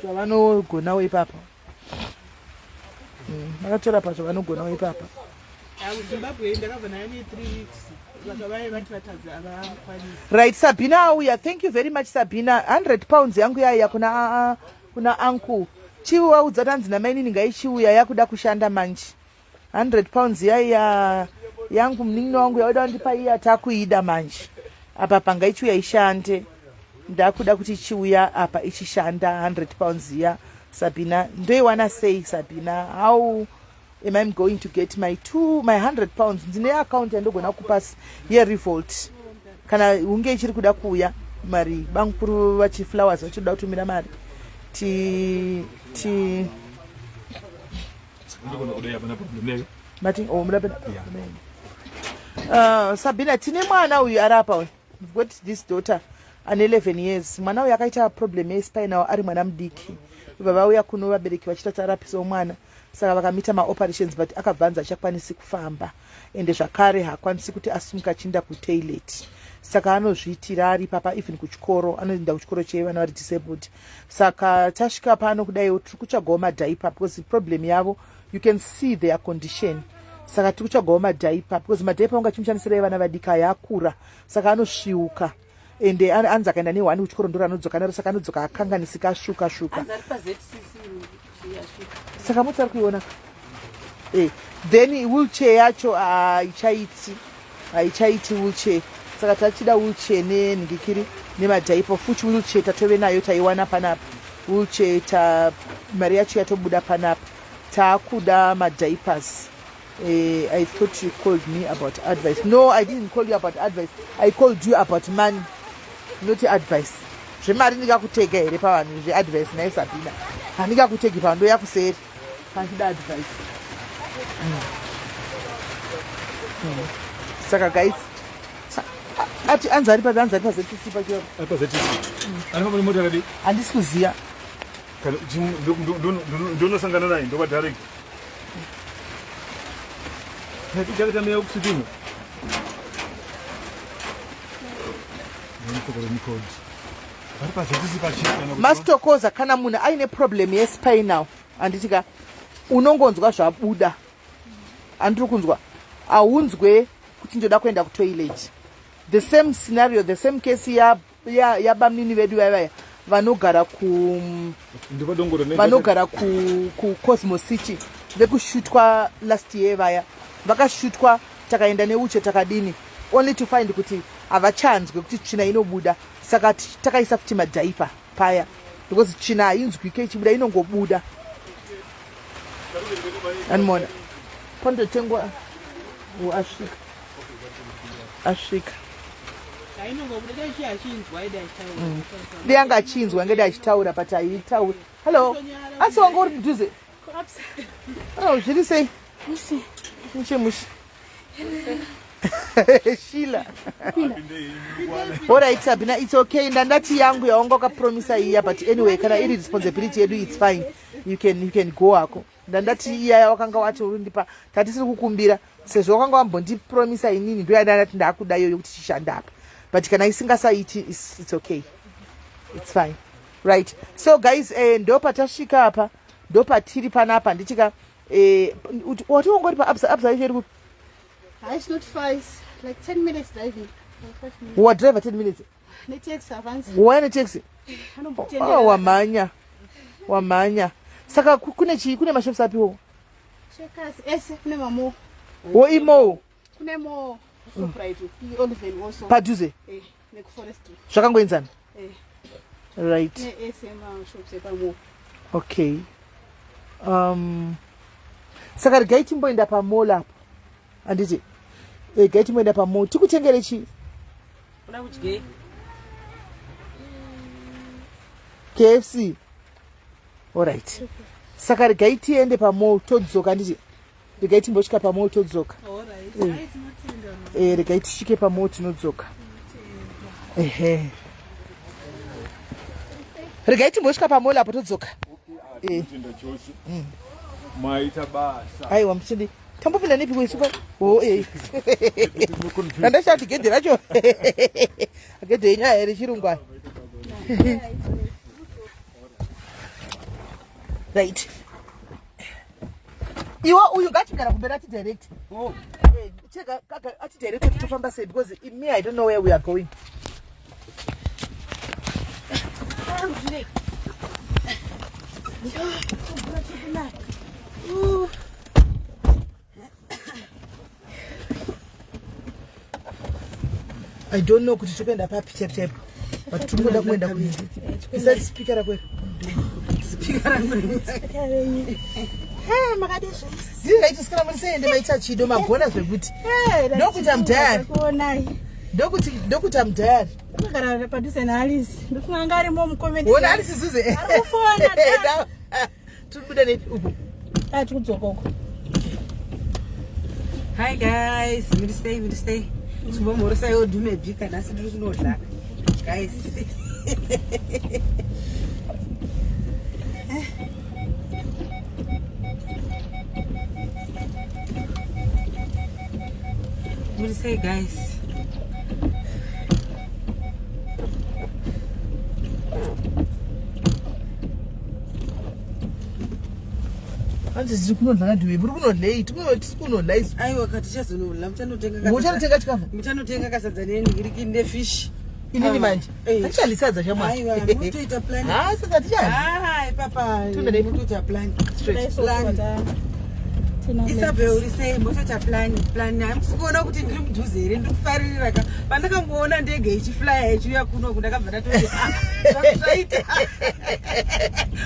zvavanogonawo ipapa. Vakatorapa zvavanogonawo ipapa. KuZimbabwe ndakabva nayo ne3 weeks, vaka vaye vati vatadza, havakwanisi. Right, Sabina auya. Thank you very much, Sabina. £100 yangu yaiya kuna uncle. Chivaudza tanzi namainini ngaichiuya, yakuda kushanda manje. £100 yaiya yangu, munin'ina wangu yauda kundipa iya, takuida manje apa, pangaichiuya ishande. Ndakuda kuti ichiuya apa ichishanda. £100 iya, Sabina, ndoiwana sei? Sabina, how am I going to get my two my £100? Ndine account yandogona kupa yeRevolt kana hunge ichiri kuda kuuya mari. Bamukuru vachiflowers vachiri kuda kutumira mari, ti ti Ndogona kudai, hapana problem neyo. Mati, oh, muda pena. Sabina, tine mwana uyu ari apa uyu. We've got this daughter ane 11 years. Mwana uyu akaita problem yespinal ari mwana mudiki. Baba vauya kuno, vabereki vachita tarapisawo mwana, saka vakamita maoperations, but akabvanza achakwanisi kufamba, ende zvakare haakwanisi kuti asumuka achienda kutoilet, saka anozviitira ari papa. Even kuchikoro, anoenda kuchikoro chevana vari disabled. Saka tasvika pano kudaiwo tiri kutsvagawo madiaper, because problem yavo, you can see their condition. Saka tiri kutsvagawo madiaper, because madiaper unga chimushandisirai vana vadiki aya akura, saka anosviuka, ende anzi akaenda nehwani kuchikoro ndoro anodzoka naro, saka anodzoka akanganisika, asvuka svuka. Anzi ari paZCC yasvika. Saka moti ari kuiona. Eh, then wheelchair yacho haichaiti, haichaiti wheelchair. Saka tachida wheelchair nenhingikiri nemadhaipo futi. Wheelchair tatove nayo, taiwana panapa wheelchair, ta mari yacho yatobuda panapa. Taakuda madiapers. I thought you called me about advice. No, I didn't call you about advice. I called you about money, not advice. Zvemari ndingakutega here pavanhu zveadvice? Nhai Sabina, handingakutegi pavanhu, ndoya kuseri pandida advice. Saka guys, ati anzi ari papi? Anzi ari paZTC pacho. Ari paZTC, ari pamwe mota yakadii? Handisi kuziya. Kana ndonosangana naye, ndova direct chakatamira kusipinga vari paZTC pachii. Masitokoza, kana munhu aine problem yespinal, handiti ka, unongonzwa zvabuda, handiri kunzwa, haunzwe kuti ndoda kuenda kutoilet. The same scenario, the same case yabamnini vedu vaya vaya vanogara ku Ndipadongoro. Vanogara kuCosmo City, vekushutwa last year vaya, vakashutwa, takaenda neuche, takadini, only to find kuti havachanzwe kuti tsvina inobuda. Saka takaisa futi madiaper paya because tsvina hainzwike ichibuda, inongobuda. Animona pandotengwa. Oh, asvika, asvika. Ainongobuda dai chi achinzwa, ida achitaura. Dai anga achinzwa, ngede achitaura, but haitauri. Hello, asi wanga uri mudhuze? Oh, zviri sei? Mushe mushe, Shila. Alright Sabina, it's okay. Ndandati yangu yawanga wakapromisa iya, but anyway, kana iri responsibility yedu, it's fine, you can go hako. Ndandati iya yawakanga wati urindipa, tatisiri kukumbira sezvo wakanga wambondipromisa inini, ndo yandandati ndakuda iyoyo kuti chishanda apa, but kana isingasaiti, it's okay, it's fine. Right, so guys, ndo patasvika apa, ndo patiri panapa ndichika wati wangori paAbsa. Absa yacho iri kupi? It's not far. It's like 10 minutes driving. Like 5 minutes. Wadriver 10 minutes? Netaxi avance. Waya netaxi? Anombotendera. Oh, wamhanya, wamhanya. Saka kune chii, kune mashops apiwo? Checkers ese, kune mamo. Wo imowo? Kune mo Shoprite, Oliven also. Padhuze? Eh, nekuForestry. Zvakangoenzana? Eh. Right. Ne ese mashops epamo. Okay, saka regai timboenda pamall apo, handiti? Regai timboenda pamall, tikutengere chii? Uda kudyei? KFC. Alright, saka regai tiende pamall todzoka, handiti? Regai timbosvika pamall todzoka. Alright. Eh. Ai, tinotenda. Regai tisvike pamall tinodzoka. Ehe, regai timbosvika pamall apo todzoka. Tinotenda chose, maita basa. Aiwa, muchindi tambopinda nepi kuisupa o randashati gedhe racho, gedhe yenyaya rechirungu aya. Right, iwe uyu ngachigara kumberi ati direct. Chega ati direct kuti tofamba sei, because me, I don't know where we are going. I don't know kuti tikuenda papi chaipo chaipo, but tiri kuda kuenda isati speaker rako iri. Speaker rangu. Hey, makadii? Ndiri right, sikana. Muri sei? Ende maita chido, magona zvekuti ndokuita mudhayari. Kuonai. Ndokuita mudhayari. Unogara padhuze naAlice. Ndofunga anga arimo mucomment. Ona Alice zuze. Ari kufona, da. Tiri kubuda nepi uku? Ah, tikudzoka uko. Hi guys, muri sei, muri sei? Chimbomhorosaiwo Dhume Bika, nhasi ndiri kunodla guys. Muri sei guys? Hanzi tiri kunodla naDhume. Muri kunodlei? Tisi kunodla isu. Aiwa, katichazonodla, muchanotenga. Muchanotenga chikafu? Muchanotenga kasadza nenhiriki nefish. Inini manje? Eh. Hatichadli sadza shamwari. Aiwa, mutoita plan. Ha, sadza tichadli. Ah, ipapa Tunda nepi? mutoita plan. Straight. Plan. Isabel uri sei motoita plan plan hamusi kuona kuti ndiri mudhuze here ndiri kufaririra ka pandakangoona ndege ichiflya ichiuya kunoku ndakabva ndatoti ah, zvaita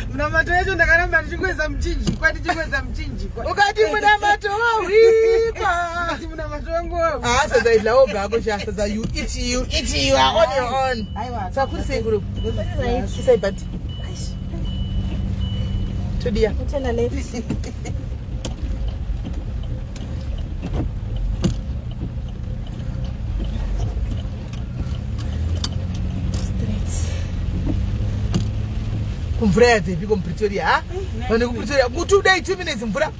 munamato yacho ndakaramba ndichingoisa muchinjikwa ndichingoisa muchinjikwa ukati munamato wahwikwa munamato wangu wahwikwa ah sadza idla woga hako sha sadza you eat you eat you are on your own saka kuri sei group isai but todiya Utena left. Kumvura yabvepi komupretoria ha vanhu kupretoria kuti udai 2 minutes mvura.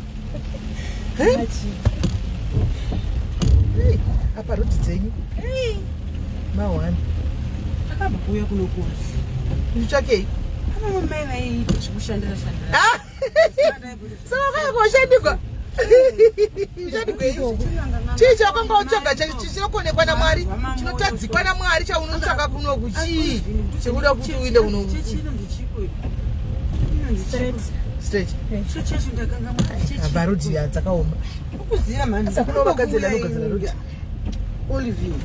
Hey, apa rodi dzenyu mahwani Akabva kuuya kunokuzi. Nditsvakei. Apa mai vaiita zvekushandira shandira. Ah! Saka wakauya koshandikwa ushandikwei? Chii chawakanga utsvaga chinokonekwa namwari, chinotadzikwa namwari, chaunotsvaka kunoku chii chekuda kuti uinde kunoku? Straight. Apa rodi dzakaoma. Kuziva mhani. Saka kuno vakagadzira anogadzira rodi. Olivine.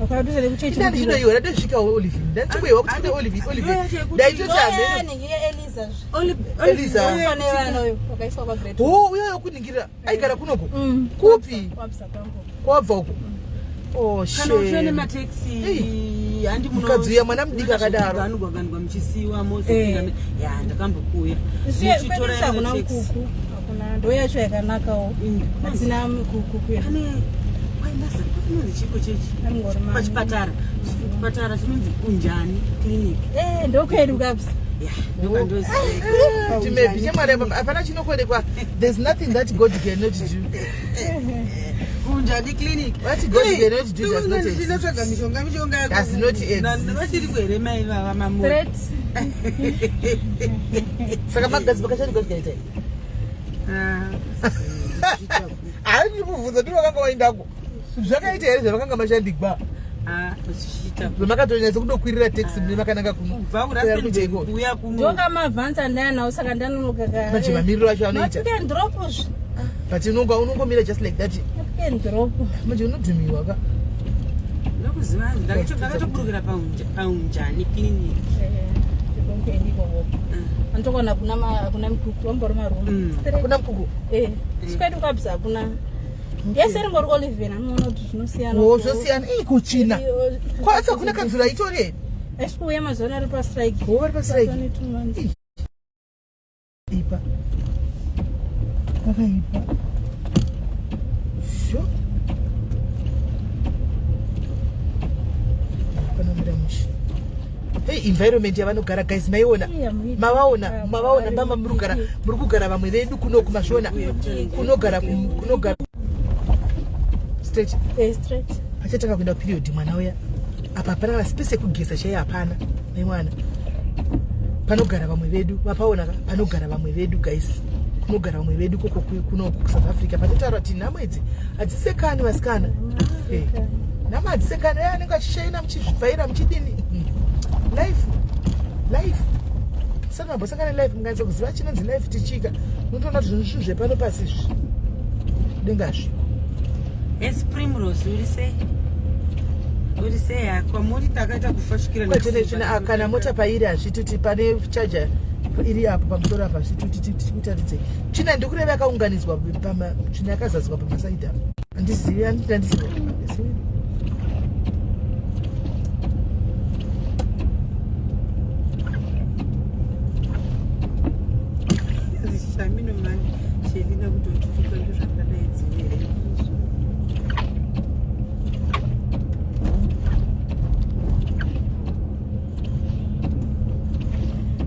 Wakaduza nekuchechi. Ina ndichinoiwa ndatosvika Olivine. Ndachikuiwa kuti kune Olivine, Olivine. Ndaitoti hameno. Nhingi yeEliza zve. Eliza. Pane vana uyo wakaiswa kwa grade. Oh, uyo yokuningirira. Aigara kunoko. Kupi? Kwabsa kwangu. Kwabva uko. Oh, Kana uchiona shame. nematekisi handi muno- Mukadzi uya mwana mudiki akadaro. Anogwaganwa muchisiwa mozopinda ya ndakambokuuya. Kwedu hakuna mkuku. Hakuna ndo yacho yakanakawo. Hatina mikuku kuya. Pane kwaindaza kunonzi chiko chechi Angori mani. pachipatara chipatara chinonzi Kunjani clinic. Eh, ndokwedu kabisa. Ya ndokandoziva. Timebi chemwari apa hapana chinokonekwa. There's nothing that God cannot do. Kunjani clinic. What God cannot do does not exist. Ndinotsvaga mishonga mishonga Does not exist. Vachiri kuhere mai vava mamoyo. Straight. Saka magazi pakashandikwa zvikaita. Ah. Hayi ndikubvunza ndiri vakanga waendako. Zvakaita here zvavakanga mashandikwa? Ah, zvichiita Zvamakatonyatsa kudokwirira taxi mune makananga kuno. kubva Kuya kuita ikoko. kurastenburg kuuya kuno. Ndokamavhanza ndanawo saka ndanonoka ka. Manje mamiriro acho anoita. Pick and drop zve. But unonga unongomira just like that. Pick and drop. Manje unodhumiwa ka. Ndokuziva ndakatoburukira paUnjani clinic. Andokona hakuna hakuna mikuku ambori marumu. Straight. Kuna mkuku. Eh, sikwedu kabisa hakuna. Yese ringori Oliven anoona kuti zvinosiyana. Oh, zvosiyana. Ii kuchina. Kwasa kuna kanzura itori here? Asi kuuya mazuva ano ari pastrike. Oh, vari pastrike. 22 months. Ipa. Pakaipa. Sho. Panomira mushe. Hey, environment yavanogara guys maiona. Iya, muiti. Mavaona, mavaona Vari bamba muri kugara, muri kugara vamwe vedu kuno kumashona. Kunogara kunogara straight. Eh, straight. Achatanga kuenda period mwana uya. Apa hapana kana space yekugeza chaiyo hapana nemwana. Panogara vamwe vedu, vapaona ka, panogara vamwe vedu guys. Kunogara vamwe vedu koko kuno ku South Africa. Panotaura kuti nhamo idzi hadzisekani vasikana. Eh. Nhamo hadzisekani, eh, anenge achishaina muchizvibvaira muchidini. Life. Life. Saka mambosangana life mukanyatsa kuziva chinonzi life tichika. Unotoona kuti zvinhu zvepano pasi izvi. Denga hazviko. Yes, Primrose, uri sei? Uri sei hako? Muri takaita kufashukira Kwete tsvina kana mota pairi hazvituti pane charger iri apo pamusoro apa hazvituti tikutaridzei tsvina ndikureva yakaunganidzwa pama tsvina yakazadzwa pamasaidhi apo handizivi handiti handizivi handizivi. Shamino mani Shelina kutotutuka ndozvakadai dzivere.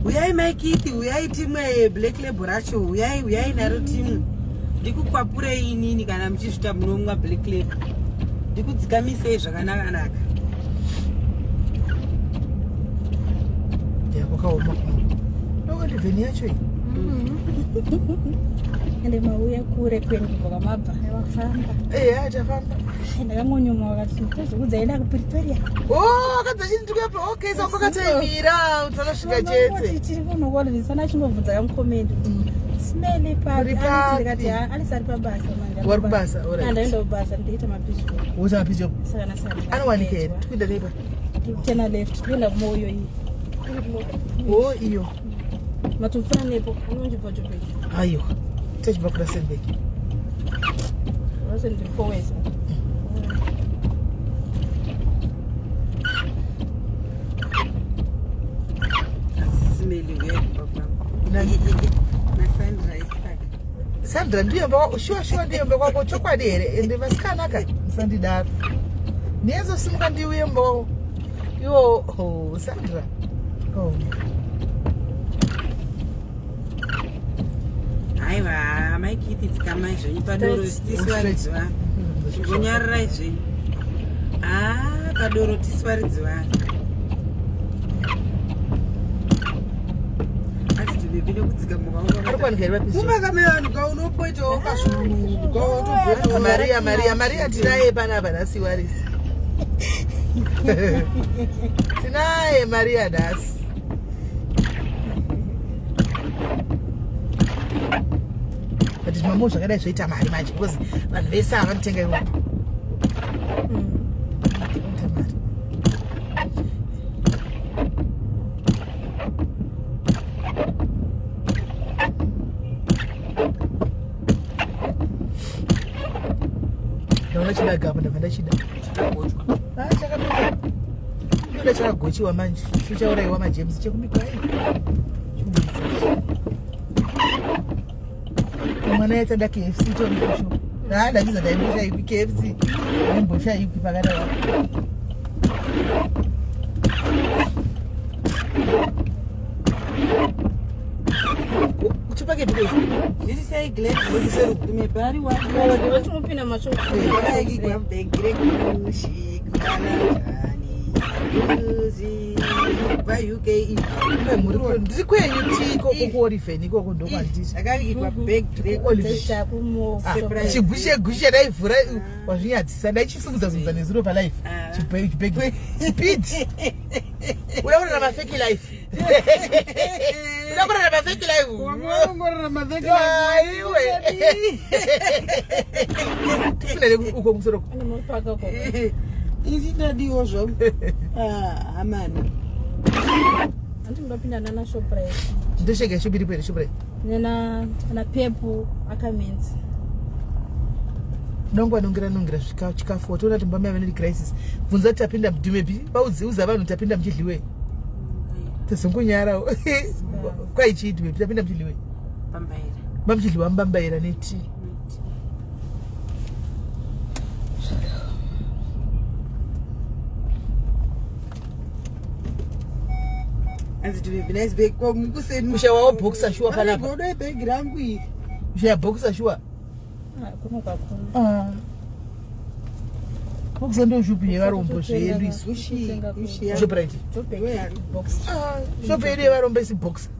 Uyai mai Keith, uyai timwe black label racho, uyai uyai naro timwe. Ndikukwapurei inini kana muchizvita munomwa black label. Ndikudzikamisei zvakanaka naka. Ya, kwakaoma ndokalivheni yacho iyi. Ende mauya kure kwedu kubva kwamabva wafamba. Eya, tafamba. Ndakangonyuma wakati tozokudza kuPretoria. Oh, akadza chindikuyapo. Okay, saka pakataimira tonosvika chete. Tiri kuno kuolivhisana achingobvunza kamukomendi kuti Smeli Uri papi? Ndikati Alice ari pabasa manje. Wari kubasa, alright. Ndaenda kubasa ndiita mapicho. Woita mapicho. Saka nasana. Anowanika here? Tikuenda nei pa? Tena left, tikuenda kumoyo iyi. Oh iyo. Matopfana nepo, unonjibva Joburg. Aiwa. Techibva kuRustenburg. Rustenburg forward. Simeli wewe baba. Na Sandra Isaac. Sandra ndiyo mba shuwa shuwa ndiyo mba kwako chokwadi here ende vasikana ka musandidaro. Ndiyezosimuka ndiuye mba kwako. Iwo oh Sandra. Oh. Aiwa, mai Keith dzikamai zvenyu padoro tisu varidzi vanhu. Chingonyararai zvenyu. Ah, padoro tisu varidzi vanhu. Asi tibebi nekudzika Ari kuwanika here vapizo? mumakamera vanhu kaunopoitawo Hanzi Maria Maria Maria tinaye panapa nhasi warisi. Tinaye Maria nhasi. But zvimamo zvakadai zvoita mari manje because vanhu vese ava vanotenga iwo. Vanoita mari. Ndaona chidaga apa ndabva ndachida. Ah, chakabikwa. Ndoda chakagochiwa manje. Chichaurayiwa maJames chekubikwa ai. Mwana yaita KFC torikusho. Ah, ndachiza ndaimboshaikwi KFC. Ndaimboshaikwi pakadai. Chipake biko. Zviri sei Gladys? Tumebari wa Vachimupinda macho. Ndiri kwenyu tiko kuOriven ikoko ndokwandiri. Zvakavigwa bag Olive. Chigushe gushe ndaivhura wazvinyadzisa ndaichisimudza simudza nezuro palife. Ah. Chibhegi. Speed. Uda kurarama fake life. Uda kurarama fake life. Aiwe. Tipinda uko kumusoro. Anomupaka koko. Isi ndadiwo zvangu hamana. Hanti mundopinda nana Shoprite. Ndoshega shop iripo here Shoprite? Nena na Pep Ackermans. Nongo anongera nongera chikafu watoona kuti mbama yave crisis. Bvunza kuti tapinda mudhumebi paudziuza vanhu tapinda muchidliwe. Tazongonyarawo. Kwaichii dhumebi tapinda muchidliwe. Pambaira. Mamuchidliwa mbambaira netii. Anzi tubebi nice bag ko mukuseni. Kushawawo boxer shuwa panapa. Godo ibhegi rangu iri. Kushaya boxer shuwa. Ah, kuno kwakuna. Ah. Boxer ndo shupi yevarombo zvedu isu. Gushi gushi. Shoprite. Joburg box. Ah, shop yedu yevarombo isi boxer.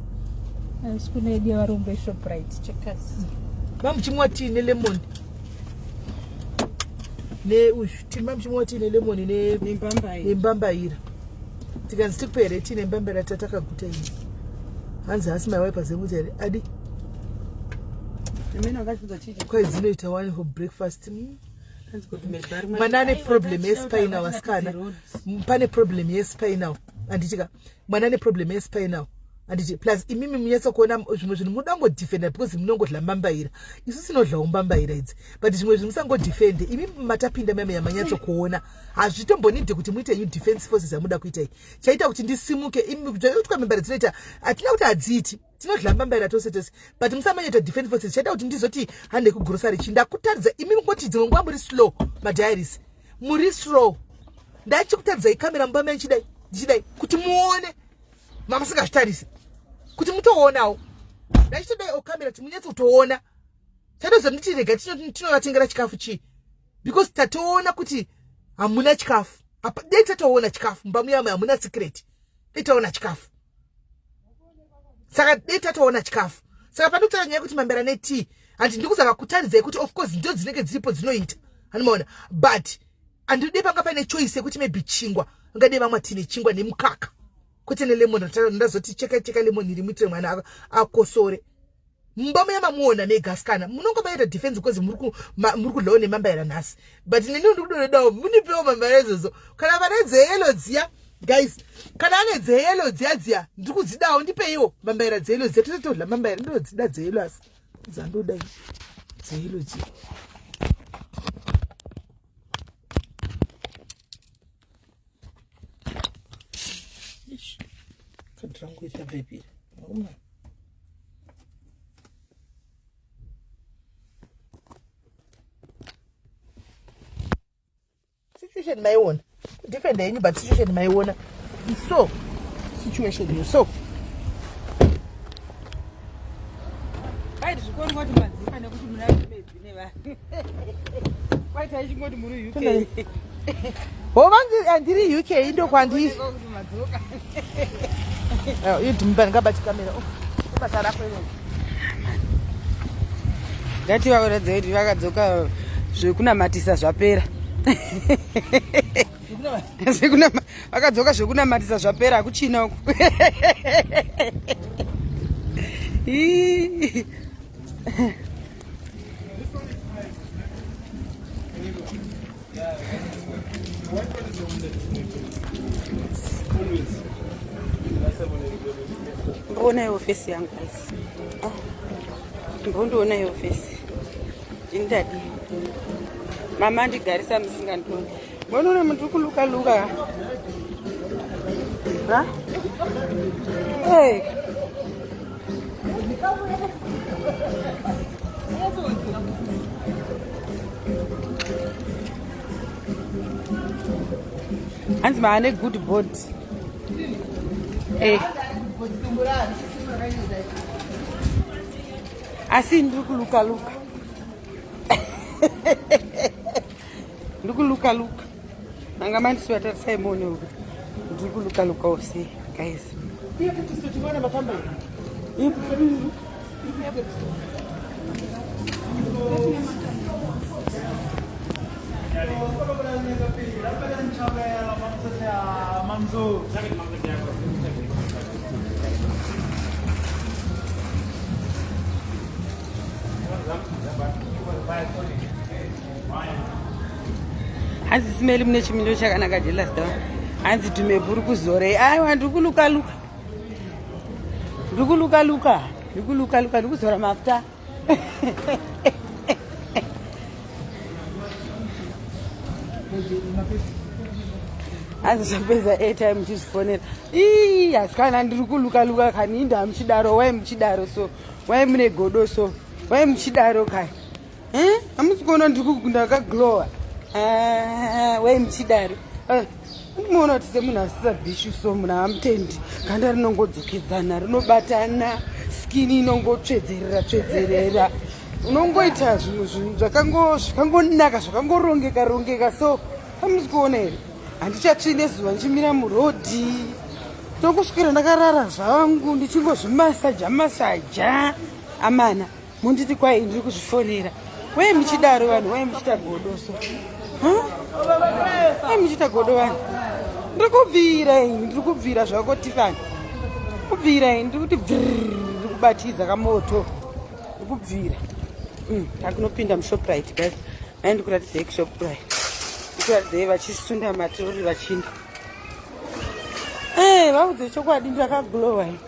Asi kune yedu yevarombo yeShoprite Checkers. Mamuchimwa tea nelemon. Ne uyu tea mamuchimwa tea nelemon ne Nembambaira. nembambaira. Tikanzi tikupe here tea nembambaira tatakaguta iyi. Hanzi hasi my wipers emuti here adi Amene wakachibvunza chichi. kwai dzinoita wine for breakfast. Hanzi kuti mebari Mwana ane problem yespinal vasikana. Pane problem yespinal. Handitika mwana ane problem yespinal. Handiti plus imimi munyatsa kuona zvimwe zvinhu munoda kungodefenda because munongodla mbambaira. Isu tinodlawo mbambaira idzi. But zvimwe zvinhu musangodefende. Imimi matapinda meme yamanyatso kuona. Hazvitombonidhi kuti muite new defense forces yamuda kuita iyi. Chaita kuti ndisimuke imi zvaitwa mbambaira dzinoita hatina kuti hadziiti. Tinodla mbambaira tose tose. But musamanyoita defense forces chaita kuti ndizoti hande kugrocery chi ndakutaridza imi ngoti dzimwe nguva muri slow madiaries. Muri slow. Ndachikutaridzai kamera mumba menyu chidai ndichidai kuti muone mamusingazvitarisi kuti mutoonawo ndachitodai okamera kuti munyatse kutoona chatoziva nditi rega tinovatengera chikafu chii because tatoona kuti hamuna chikafu dai tatoona chikafu mumba muyamwe hamuna secret dai taona chikafu saka dai tatoona chikafu saka pandikutaura nyaya yekuti mambera netii handi ndikuzama kutaridzai kuti of course ndo dzinenge dziripo dzinoita handimaona but handidi panga paine choice yekuti maybe chingwa ngadei vamwa tine chingwa nemukaka kwete nelemon ndazoti cheka cheka lemon iri muitire mwana akosore. Mumba muya mamuona mega asikana, munonga maita defense because muri kudlawo nemambaira nhasi. But neni ndikudodawo munipewo mambaira idzodzo. Kana vane dzeyelo dziya guys, kana ane dzeyelo dziya dziya ndiri kudzidawo, ndipeiwo mambaira dzeyelo dziya tose todla mambaira. Ndodzida dzeyelo asi dzandoda dzeyelo dziya. Kadhi rangu iri rabva ipiri. Situation maiona, defender yenyu, but situation maiona. So situation you so Kwaiti zvikoro kuti madzika nekuti muna medzi nevanhu. Kwaiti aichingoti muri UK. Ho vanzi handiri UK ndokwandiri. Kuti madzoka. Idhumba ndingabati kamera. Oh, basa rako iroro. Ngativaratidze kuti vakadzoka zvekunamatisa zvapera. Vakadzoka zvekunamatisa zvapera hakuchina uku. Ii. Mbonaiwo face yangu guys. Ah. Mbondionaiwo face. Indadi. Mama andigarisa musingandioni. Mbonona muntu kuluka luka. Ha? Hey. Hanzi maane good board. Eh. Asi ndiri kuluka luka. Ndiri kuluka luka. Manga mandisiwa tarisai muone uku. Ndiri kuluka luka ose guys. Iye kuti tinoona mapamba here? Hanzi simeli mune chimiro chakanaka jealous down. Hanzi tumebhuru kuzorei. Aiwa ndiri kuluka luka. Ndiri kuluka luka. Ndiri kuluka luka ndiri kuzora mafuta. Hanzi zvapedza airtime muchizvifonera. Ii asikana ndiri kuluka luka kani inda muchidaro wai muchidaro so. Wai mune godo so. Wai muchidaro kai. Eh? Hamusi kuona ndiri ndakaglowa. Ah, wai muchidaro. Eh, Munoona kuti semunhu asisa bhishu so munhu hamutendi. Ganda rinongodzokedzana, rinobatana, skin inongotsvedzerera tsvedzerera. Unongoita zvinhu zvinhu zvakangonaka, zvakangorongeka rongeka so. Hamusi kuona here? Handichatsvi nezuva ndichimira murodhi. Tokuswera ndakarara zvangu ndichingozvimasaja masaja. Amana. Munditi kwai ndiri kuzvifonera. Wei muchidaro vanhu, wei muchiita godo so. Wei muchiita godo vanhu. Ndiri kubvira ini, ndiri kubvira zvako Tiffany. Kubvira ini, ndiri kuti bvrrr, ndiri kubatidza kamoto. Ndiri kubvira. Takunopinda muShoprite guys. Nai ndikuratidzei kuShoprite. Ndikuratidzei vachisunda matirori vachinda. Eh, vaudze chokwadi ndakaglowa ini.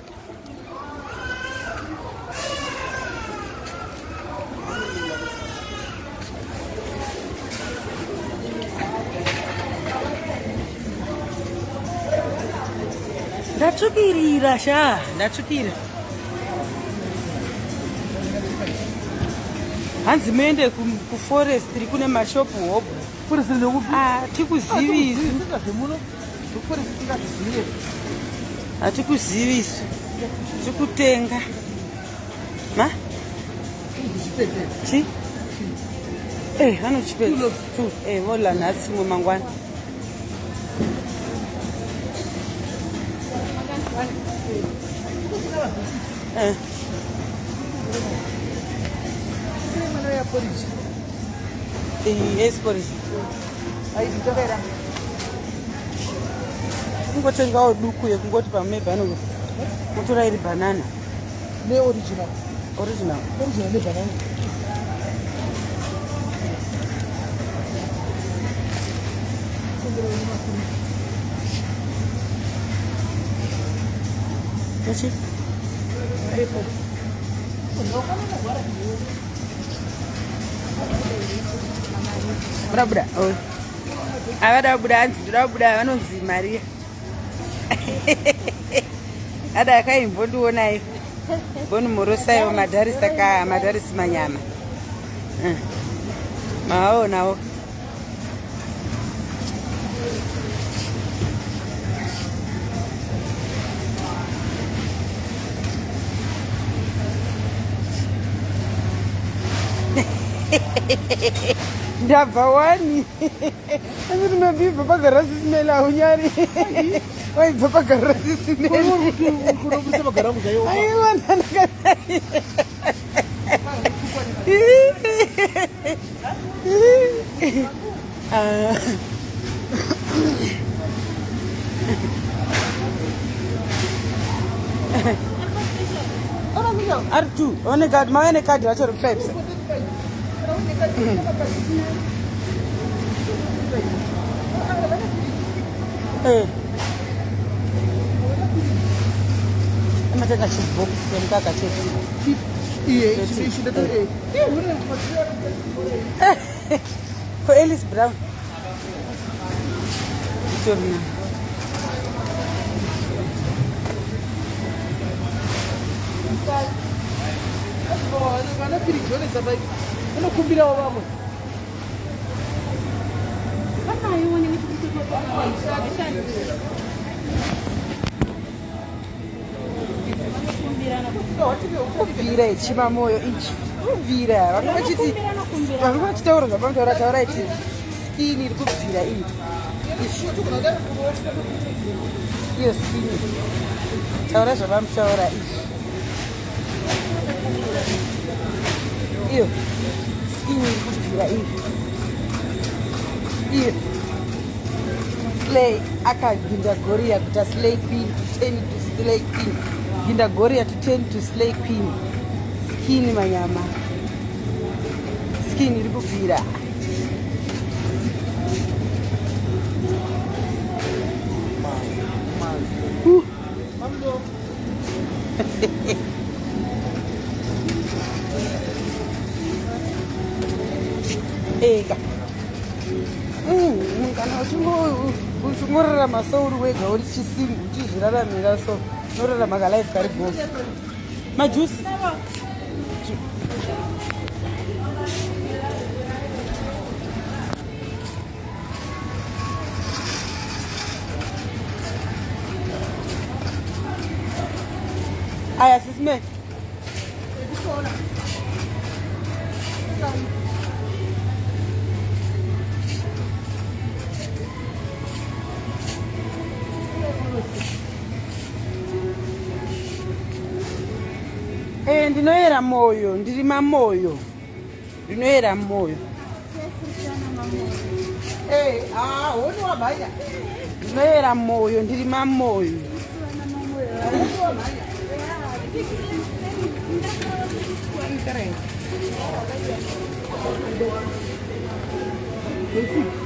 Ndatsvukirira sha, ndatsvukira. Hanzi muende kuforestry kune mashopu hobho. Forestry ndekupi? Ah, tikuzivisi. Hatikuzivisi. Tikutenga. Ma? Chi? Eh, vanochipedza. Tu, eh, vola nhasi chimwe mangwana. Eh. Yes, porridge. Kungotengawo duku yekungoti pamwe bhano kutora iri banana. Neoriginal. Original. Original nebanana. Tochi. Apple. Buda buda. Oh. Avada buda hanzi ndoda buda vanonzi Maria. Ada akaimbondionai. Boni morosaiwo madharisi aka madharisi manyama. Eh. Maonawo. Ndabva wani. Asi rinobibva pagarasi simela haunyari. Waibva pagarasi simela. Kunobudisa magaramu chaiwo. Aiwa ndandaka. Ah. Ari two. One card, mauya nekadhi racho rekusvaipisa. Eh. Amatenga chibhox chemukaka chete. Iye, ichi ichi ndato eh. Eh, hune Ko Alice Brown. Itorina. Vana firiji vanesa pai. Vanokumbirawo vamwe. Kubvira ichima moyo ichi. Kubvira. Vanga vachiti vanga vachitaura zvavanotaura taura ichi. Skin iri kubvira iyi. Iyo skin. Taura zvavanotaura izvi. Iyo. Skin iri kubvira iyi. Iyo. Slay akaginda goria kuita slay queen to turn to slay queen. Ginda goria to turn to slay queen. Skin manyama. Skin iri kubvira. Ega. Kana uchingorarama so uri wega uri chisingu uchizviraramira so unorarama kalife kari go majusi. Aya sisime. Eh, ndinoyera moyo, ndiri mamoyo, ndinoyera moyo. Eh, ah, honi wabhanya. Ndinoyera moyo, ndiri mamoyo.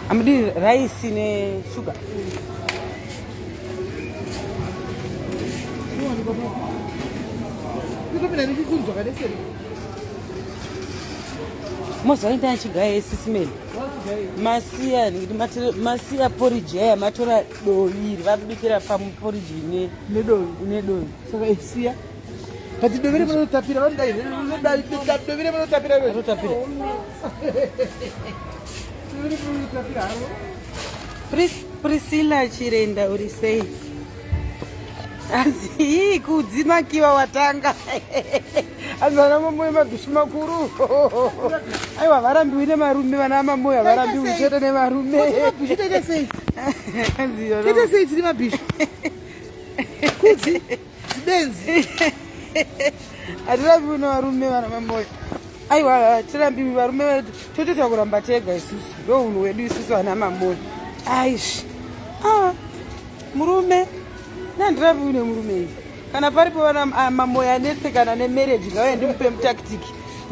Amudi raisi neshuga. Ndikopinda ndichikunzwa kadeseri. Mozoenda chigaya sisimeni. Masiya masiya porridge yaya matora dovi iri vabikira pamuporridge ine Nedovi. ine dovi. Saka isiya. But dovi rinotapira vanodai. Dovi rinotapira. Rinotapira. Dovi rinotapira haro. Priscilla Chirenda uri sei? Hanzi ii kudzimakiwa watanga. Hanzi vana mamoyo mabhishu makuru. Aiwa varambiwi nemarume vana mamoyo havarambiwi chete nemarume. Mabhishu toita sei? Hanzi yona- Toita sei tiri mabhishu? Kudzi. Zibenzi. Hatirambiwi nevarume vana mamoyo. Aiwa tirambiwi varume totoita kuramba tega isusu. Ndo unhu hwedu isusu vana mamoyo. Aish. Ah, murume. Nandirambiwi nemurume iyi. Kana paripo vana ah, mamoyo anetsekana nemarriage ngauye ndimupe mutactic.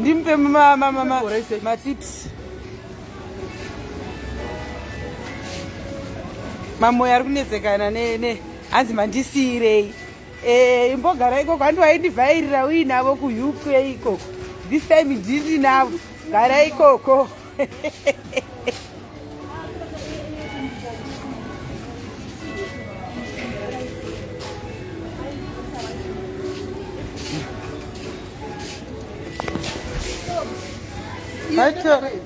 Ndimupe matips. Mamoyo ari kunetsekana ne hanzi mandisiirei. Eh, imbogara ikoko handi waindivhairira uinavo kuUK ikoko. This time ndini navo. Gara ikoko.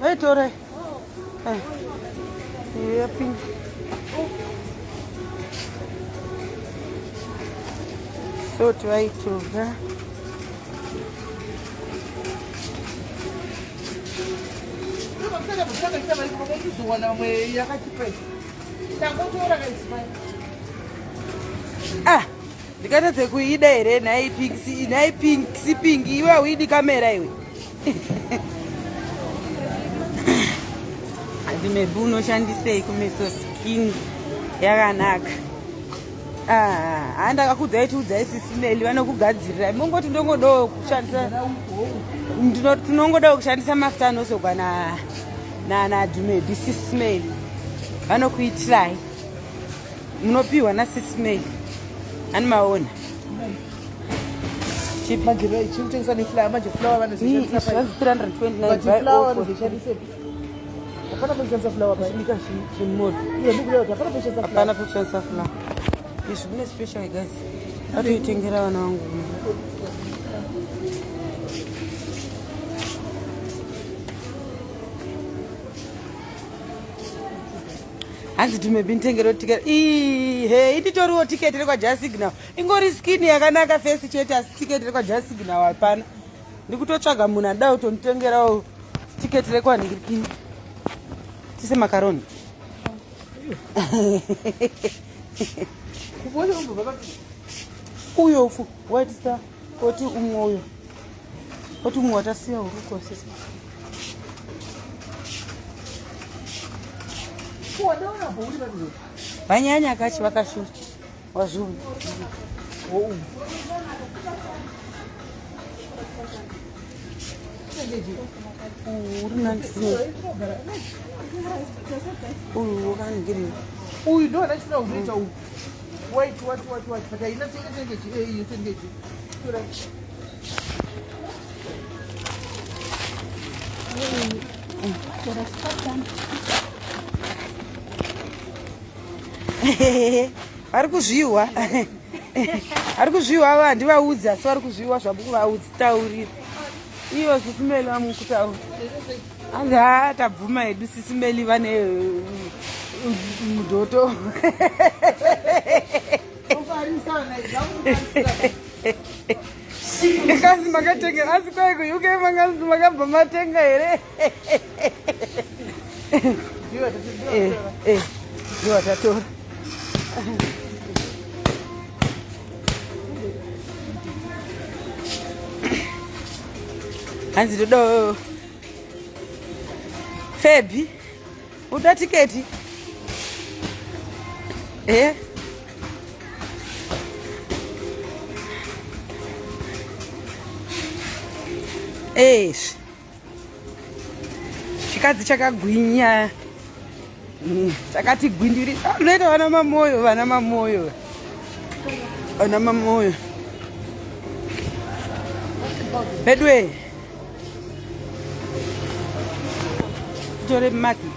Vaitore. Yapinda. So twaitora. Ah, ndikatadze kuida here nhai pinksi nhai pinksi pingi iwe hauidi kamera iwe maybe unoshandisei kumeso skin yakanaka Ah, haa ndakakuudzai tiudzai sisi Meli vanokugadzirirai mongoti ndongodawo kushandisa tinongodawo kushandisa mafuta anosogwa naDumebi sisi Meli vanokuitirai munopiwa nasisi Meli ani maona Chipi? 329 Hapana pekushandisa flower pa. Chibika chimodho. Iye ndikuda kuti hapana pekushandisa flower. Hapana pekushandisa flower. Izvi kune special guys. Atoitengera vana vangu. Hanzi tumebi nditengero ticket. Ii, hey, inditoriwo ticket rekwa Just Signal. Ingori skin yakanaka face chete asi ticket rekwa Just Signal hapana. Ndikutotsvaga munhu anoda kutonditengerawo tiketi rekwanhikirikini tise makaroni uyo ufu white star oti umwe uyo oti umwe watasiya uruko sisi vanyanya kachi vakashura wazvuu uyu wakaningirira uyu ndo andachifuna kuzoita uyu wait what what what but haina tenge tenge chi eh iyo tenge chi tora vari kuzvihwa vari kuzvihwa avo handivaudzi asi vari kuzvihwa zvamukuvaudzi taurira iyo sisimeli vamukutaura hanzi ha tabvuma hedu sisimeli vane mudhoto kasi makatenga asi kwai kuuk makabva matenga here eh, eh, ndiwa tatora hanzi toda febi uda tiketi eh? Eish. Chikadzi chakagwinya. Chakati gwindiri. Ah, unoita vana mamoyo, vana mamoyo. Vana mamoyo. Bedwe. Tore maki.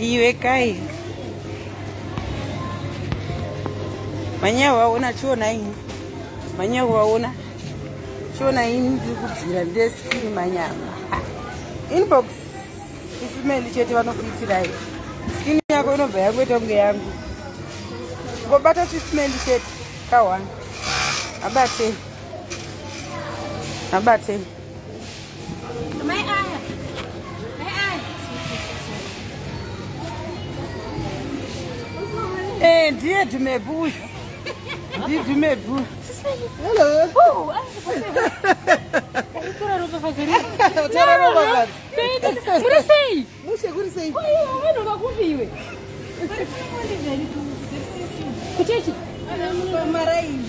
Iwe kai. Manya waona chiona ini. Manya waona. Chiona ini ndiri kubvira ndeskini manyama. Inbox isimeli chete vanokuitirai. Skin yako inobva yangoita kunge yangu. Ngobata sisimeli chete ka1. Abate. Abate. Mai aya. Mai aya. Eh, ndiye Dhumebu uyu. Ndiye Dhumebu. Hello. Oh, tora ropafadzo Tora ropafadzo. Muri sei? Mushe kuri sei? Vanhu vakupi iwe? Kuchechi? Maraini.